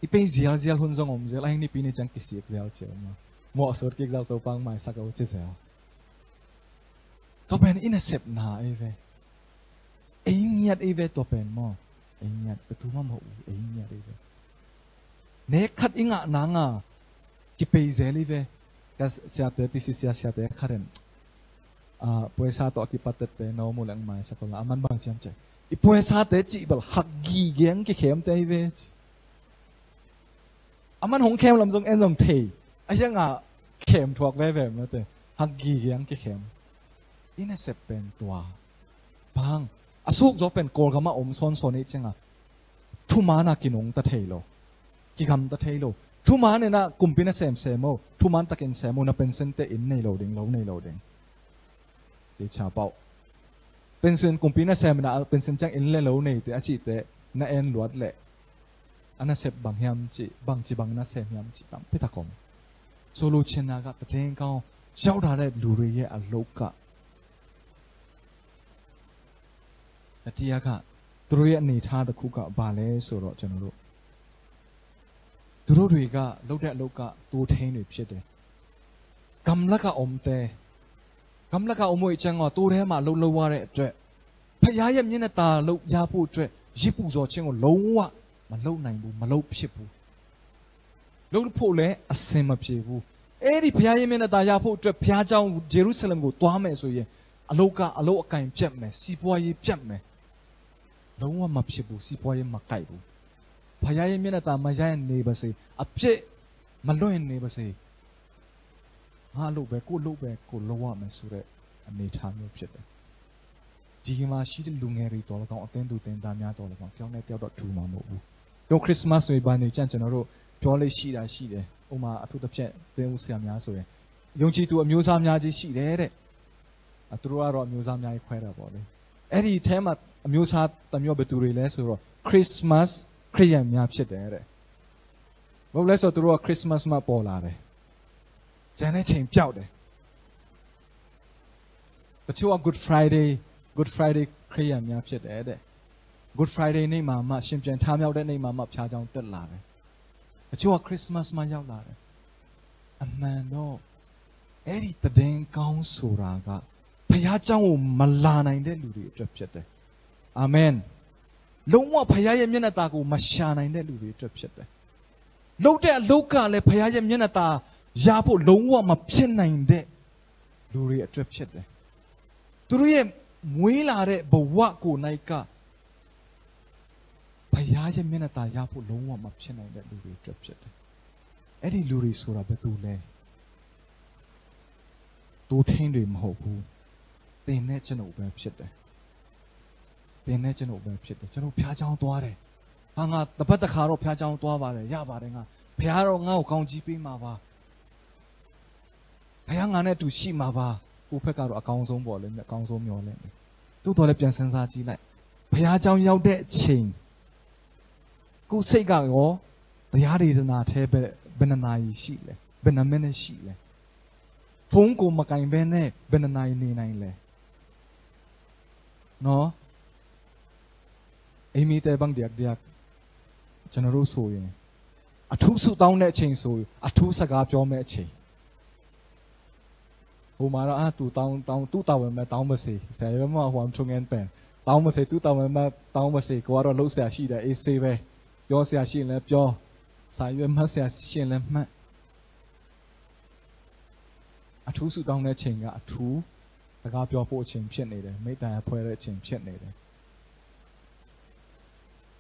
I pei zialzial hun zong om zel, a hing nipi ni ciang kisik zel cia ma. Mawhsut kik zel, Topa hong maisak o ci zel. Tua pen i nasepna ei ve. Ei ngiat ei ve tua pen maw. Ei ngiat, bia tu ma maw u, ei ngiat ei ve. Nek khat i ngah nanga kipei zel ei ve. Ka siate, tisi sia siate khat en. Ah, puaisa tawh a kipattette no mu leng maisak o la, a man bang ciam cai. I puaisate cih bel hak gige ang kikhemte hi ve. A man hong khem lam zong en zong thei. A hiang a khem thuak veve mate. Hak gige ang kikhem. I nasep pen tua. Bang. A suk zaw pen Kawlgam a om sawnsawn i ciang a. Thuman a kinungta thei lo. Kigamta thei lo. Thuman in a kumpi na semsem o. Thuman takin sem o. Na pensente inn nei lo ding, lo nei lo ding. Tei cha pau. Pension kumpi na sem in a, pension ciang inn le lo neite a cihte na en luat leh. A nasep bang hiam cih, bangci bang nasem hiam cih tampi tak om. Solution na ka pateng kau. Siau da le luri ye a lo ka. Tatiya ka. Turi a ni tha da khu ka ba le so ro chan ro. သူတို့တွေက လုပ်တဲ့အလုပ်က သိုးထိန်းတွေဖြစ်တယ်။ ဂမ်လက အုံးတဲ၊ ဂမ်လက အုံးမွေးချင်က သိုးထဲမှာ အလုပ်လုပ်ရတဲ့အတွက် ဘုရားရဲ့မျက်နှာသာလုပ်ရဖို့အတွက် ယဇ်ပူဇော်ခြင်းကို လုံးဝမလုပ်နိုင်ဘူး၊ မလုပ်ဖြစ်ဘူး။ လုပ်ဖို့လည်း အဆင်မပြေဘူး။ အဲ့ဒီဘုရားရဲ့မျက်နှာသာရဖို့အတွက် ဘုရားကျောင်း ယေရုရှလင်ကို သွားမယ်ဆိုရင် အလုပ်က အလုပ်အကိုင်ပျက်မယ်၊ စီးပွားရေးပျက်မယ်။ လုံးဝမဖြစ်ဘူး၊ စီးပွားရေးမကိုက်ဘူး။ ဘုရားရဲ့မျက်နှာသာမရရင်နေပါစေ၊ အပြစ်မလွတ်ရင်နေပါစေ၊ ငါအလုပ်ပဲ၊ ကိုယ့်အလုပ်ပဲ ကိုယ်လုပ်ရမယ်ဆိုတဲ့ အနေအထားမျိုးဖြစ်တယ်။ ဒီမှာရှိတဲ့လူငယ်တွေသော်လည်းကောင်း၊ အသင်းသူသင်းသားများသော်လည်းကောင်း၊ တယောက်နဲ့တယောက်တော့ တူမှာမဟုတ်ဘူး။ ဒီ Christmas ဆိုရင် ဘာနေကြ ကျွန်တော်တို့ ပြောလေ့ရှိတာရှိတယ်။ ဥပမာ အထူးသဖြင့် သင်းဦးဆရာများဆိုရင် ယုံကြည်သူအမျိုးအစားများကြီးရှိတယ်တဲ့။ အသူတို့ကတော့ အမျိုးအစားအများကြီးခွဲတာပေါ့လေ။ အဲ့ဒီထဲမှာ အမျိုးအစားတစ်မျိုး ဘယ်သူတွေလဲဆိုတော့ Christmas ခရစ်ယာန်များဖြစ်တယ်တဲ့။ ဘာလို့လဲဆိုတော့ သူတို့က Christmas မှာပေါ်လာတယ်။ ကျန်တဲ့ချိန်ပျောက်တယ်။ တချို့က Good Friday, Good Friday ခရစ်ယာန်များဖြစ်တယ်တဲ့။ Good Friday နေ့မှာမှ ရှင်ပြန်ထမြောက်တဲ့နေ့မှာမှ ဘုရားကျောင်းတက်လာတယ်။ တချို့က Christmas မှာရောက်လာတယ်။ အမှန်တော့ အဲ့ဒီသတင်းကောင်းဆိုတာက ဘုရားကျောင်းကို မလာနိုင်တဲ့လူတွေအတွက်ဖြစ်တယ်။ အာမင်။ လုံးဝဘုရားရဲ့မျက်နှာသာကို မရှာနိုင်တဲ့လူတွေအတွက်ဖြစ်တယ်။ လုပ်တဲ့အလုပ်ကလည်း ဘုရားရဲ့မျက်နှာသာ ရဖို့ လုံးဝမဖြစ်နိုင်တဲ့ လူတွေအတွက်ဖြစ်တယ်။ သူတို့ရဲ့မွေးလာတဲ့ဘဝကိုယ်၌က ဘုရားရဲ့မျက်နှာသာရဖို့ လုံးဝမဖြစ်နိုင်တဲ့လူတွေအတွက်ဖြစ်တယ်။ အဲ့ဒီလူတွေဆိုတာဘယ်သူလဲ။ သိုးထိန်းတွေမဟုတ်ဘူး။ သင်နဲ့ကျွန်ုပ်ပဲဖြစ်တယ်။ သင်နဲ့ကျွန်ုပ်ပဲဖြစ်တယ်။ ကျွန်တော်ဘုရားကျောင်းသွားတယ်။ ဟာ ငါတစ်ပတ်တစ်ခါတော့ဘုရားကျောင်းသွားပါတယ်။ ရပါတယ်။ ငါ ဘုရားတော့ငါ့ကိုကောင်းကြီးပေးမှာပါ။ ဘုရားငါနဲ့အတူရှိမှာပါ။ ကိုယ့်ဘက်ကတော့အကောင်းဆုံးပေါ့လေ။ အကောင်းဆုံးမျှော်လင့်တယ်။ သို့တော်လည်းပြန်စဉ်းစားကြည့်လိုက်။ ဘုရားကျောင်းရောက်တဲ့အချိန် ကိုယ့်စိတ်ကရော တရားဒေသနာထဲဘယ် ဘယ်နှစ်နာရီရှိလဲ။ ဘယ်နှစ်မိနစ်ရှိလဲ။ ဖုန်းကိုမကိုင်ဘဲနဲ့ ဘယ်နှစ်နာရီနေနိုင်လဲ။ နော်။ အိမ်မီတဲဘန်းဒျက်ဒျက် ကျွန်တော်တို့ဆိုရင် အထူးဆုတောင်းတဲ့အချိန်ဆိုရင် အထူးစကားပြောမယ့်အချိန်။ ဟိုမှာတော့ အာ သူတောင်း တောင်း သူ့တာဝန်ပဲ တောင်းပါစေ။ ဆရာကြီးမ ဟို အမ်ထုံငန်းပန် တောင်းပါစေ။ သူ့တာဝန်ပဲ တောင်းပါစေ။ ကိုကတော့လုပ်စရာရှိတယ်။ အေးဆေးပဲ။ ပြောစရာရှိရင်လည်းပြော။ စာရွက်မှတ်စရာရှိရင်လည်းမှတ်။ အထူးဆုတောင်းတဲ့အချိန်က အထူးစကားပြောဖို့အချိန်ဖြစ်နေတယ်။ မေတ္တာဖွဲ့တဲ့အချိန်ဖြစ်နေတယ်။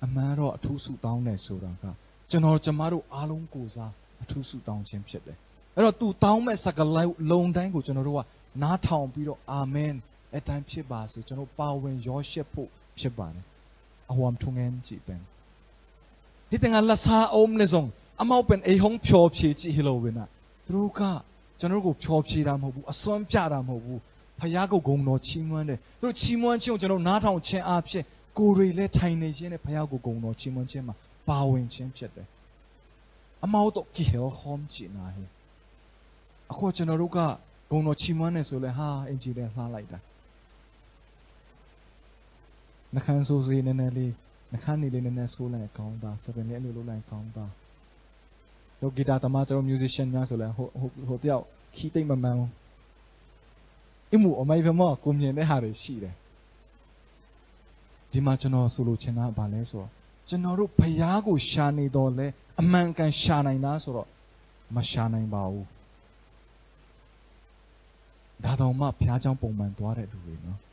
အမှန်တော့ အထူးဆုတောင်းတယ်ဆိုတာက ကျွန်တော်ကျမတို့အားလုံးကိုယ်စား အထူးဆုတောင်းခြင်းဖြစ်တယ်။ အဲ့တော့ သူတောင်းမဲ့စကားလုံးတိုင်းကို ကျွန်တော်တို့ကနားထောင်ပြီးတော့ အာမင်၊ အဲ့တိုင်းဖြစ်ပါစေ၊ ကျွန်တော်ပါဝင်ရောရှက်ဖို့ဖြစ်ပါတယ်။ အဝမ်ထုံငန်းကြည့်ပဲ။ ဒီတင်ကလာစာအုပ်နဲ့ဆုံး အမောက်ပင်အိမ်ဟောင်းဖျော်ဖြေကြည့် ဟီလိုဝိန။ သူတို့က ကျွန်တော်တို့ကိုဖျော်ဖြေတာမဟုတ်ဘူး။ အစွမ်းပြတာမဟုတ်ဘူး။ ဘုရားကိုဂုဏ်တော်ချီးမွမ်းတယ်။ သူတို့ချီးမွမ်းခြင်းကို ကျွန်တော်နားထောင်ခြင်းအားဖြင့် ကိုယ်တွေလည်းထိုင်နေခြင်းနဲ့ ဘုရားကိုဂုဏ်တော်ချီးမွမ်းခြင်းမှာ ပါဝင်ခြင်းဖြစ်တယ်။ အမောက်တော့ ကီဟဲဟောင်းချီနာဟဲ။ အခုကျွန်တော်တို့က ဂုဏ်တော်ချီးမွမ်းတယ်ဆိုလဲ ဟာ အင်ဂျီလည်းလှလိုက်တာ။ နှုတ်ခမ်းဆိုးစေးနည်းနည်းလေး၊ နှုတ်ခမ်းနေလေး နည်းနည်းဆိုးလိုက်ရင်ကောင်းတာ။ စပင်လေး အဲ့လိုလုပ်လိုက်ရင်ကောင်းတာ။ တို့ဂီတသမား ကျွန်တော် musician များဆိုလဲ ဟို ဟို ဟိုတယောက် ခီးသိပ်မမှန်ဘူး။ အင်းမူ အမိုက်ပဲမဟုတ် ကိုမြင်တဲ့ဟာတွေရှိတယ်။ ဒီမှာကျွန်တော်ဆိုလိုချင်တာကဘာလဲဆိုတော့ ကျွန်တော်တို့ဘုရားကိုရှာနေတော့လဲ အမှန်အကန်ရှာနိုင်လားဆိုတော့ မရှာနိုင်ပါဘူး။ ဒါတောင်မှဘုရားကျောင်းပုံမှန်သွားတဲ့လူတွေနော်။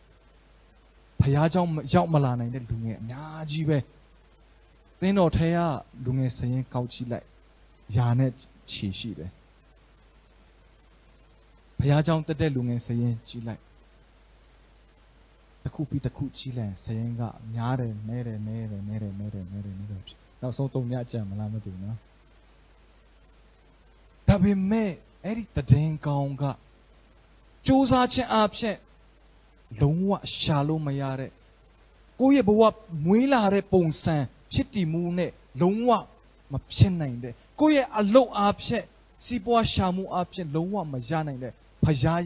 ဘုရားကျောင်းရောက်မလာနိုင်တဲ့လူငယ်အများကြီးပဲ။ သင်းတော်ထဲကလူငယ်စာရင်းကောက်ကြည့်လိုက်၊ ရာနဲ့ချီရှိတယ်။ ဘုရားကျောင်းတက်တဲ့လူငယ်စာရင်းကြည့်လိုက်၊ တစ်ခုပြီးတစ်ခုကြည့်လိုက်ရင် စာရင်းကများတယ်၊ နည်းတယ်၊ နည်းတယ်၊ နည်းတယ်၊ နည်းတယ်၊ နည်းတယ်၊ နည်းတယ်။ နောက်ဆုံးသုံးညကျန်မလားမသိဘူးနော်။ ဒါပေမဲ့အဲ့ဒီသတင်းကောင်းက ကြိုးစားခြင်းအားဖြင့် လုံးဝရှာလို့မရတဲ့ ကိုယ့်ရဲ့ဘဝမွေးလာတဲ့ပုံစံဖြစ်တည်မှုနဲ့ လုံးဝမဖြစ်နိုင်တဲ့ ကိုယ့်ရဲ့အလုပ်အားဖြင့် စီးပွားရှာမှုအားဖြင့် လုံးဝမရနိုင်တဲ့ ဘုရား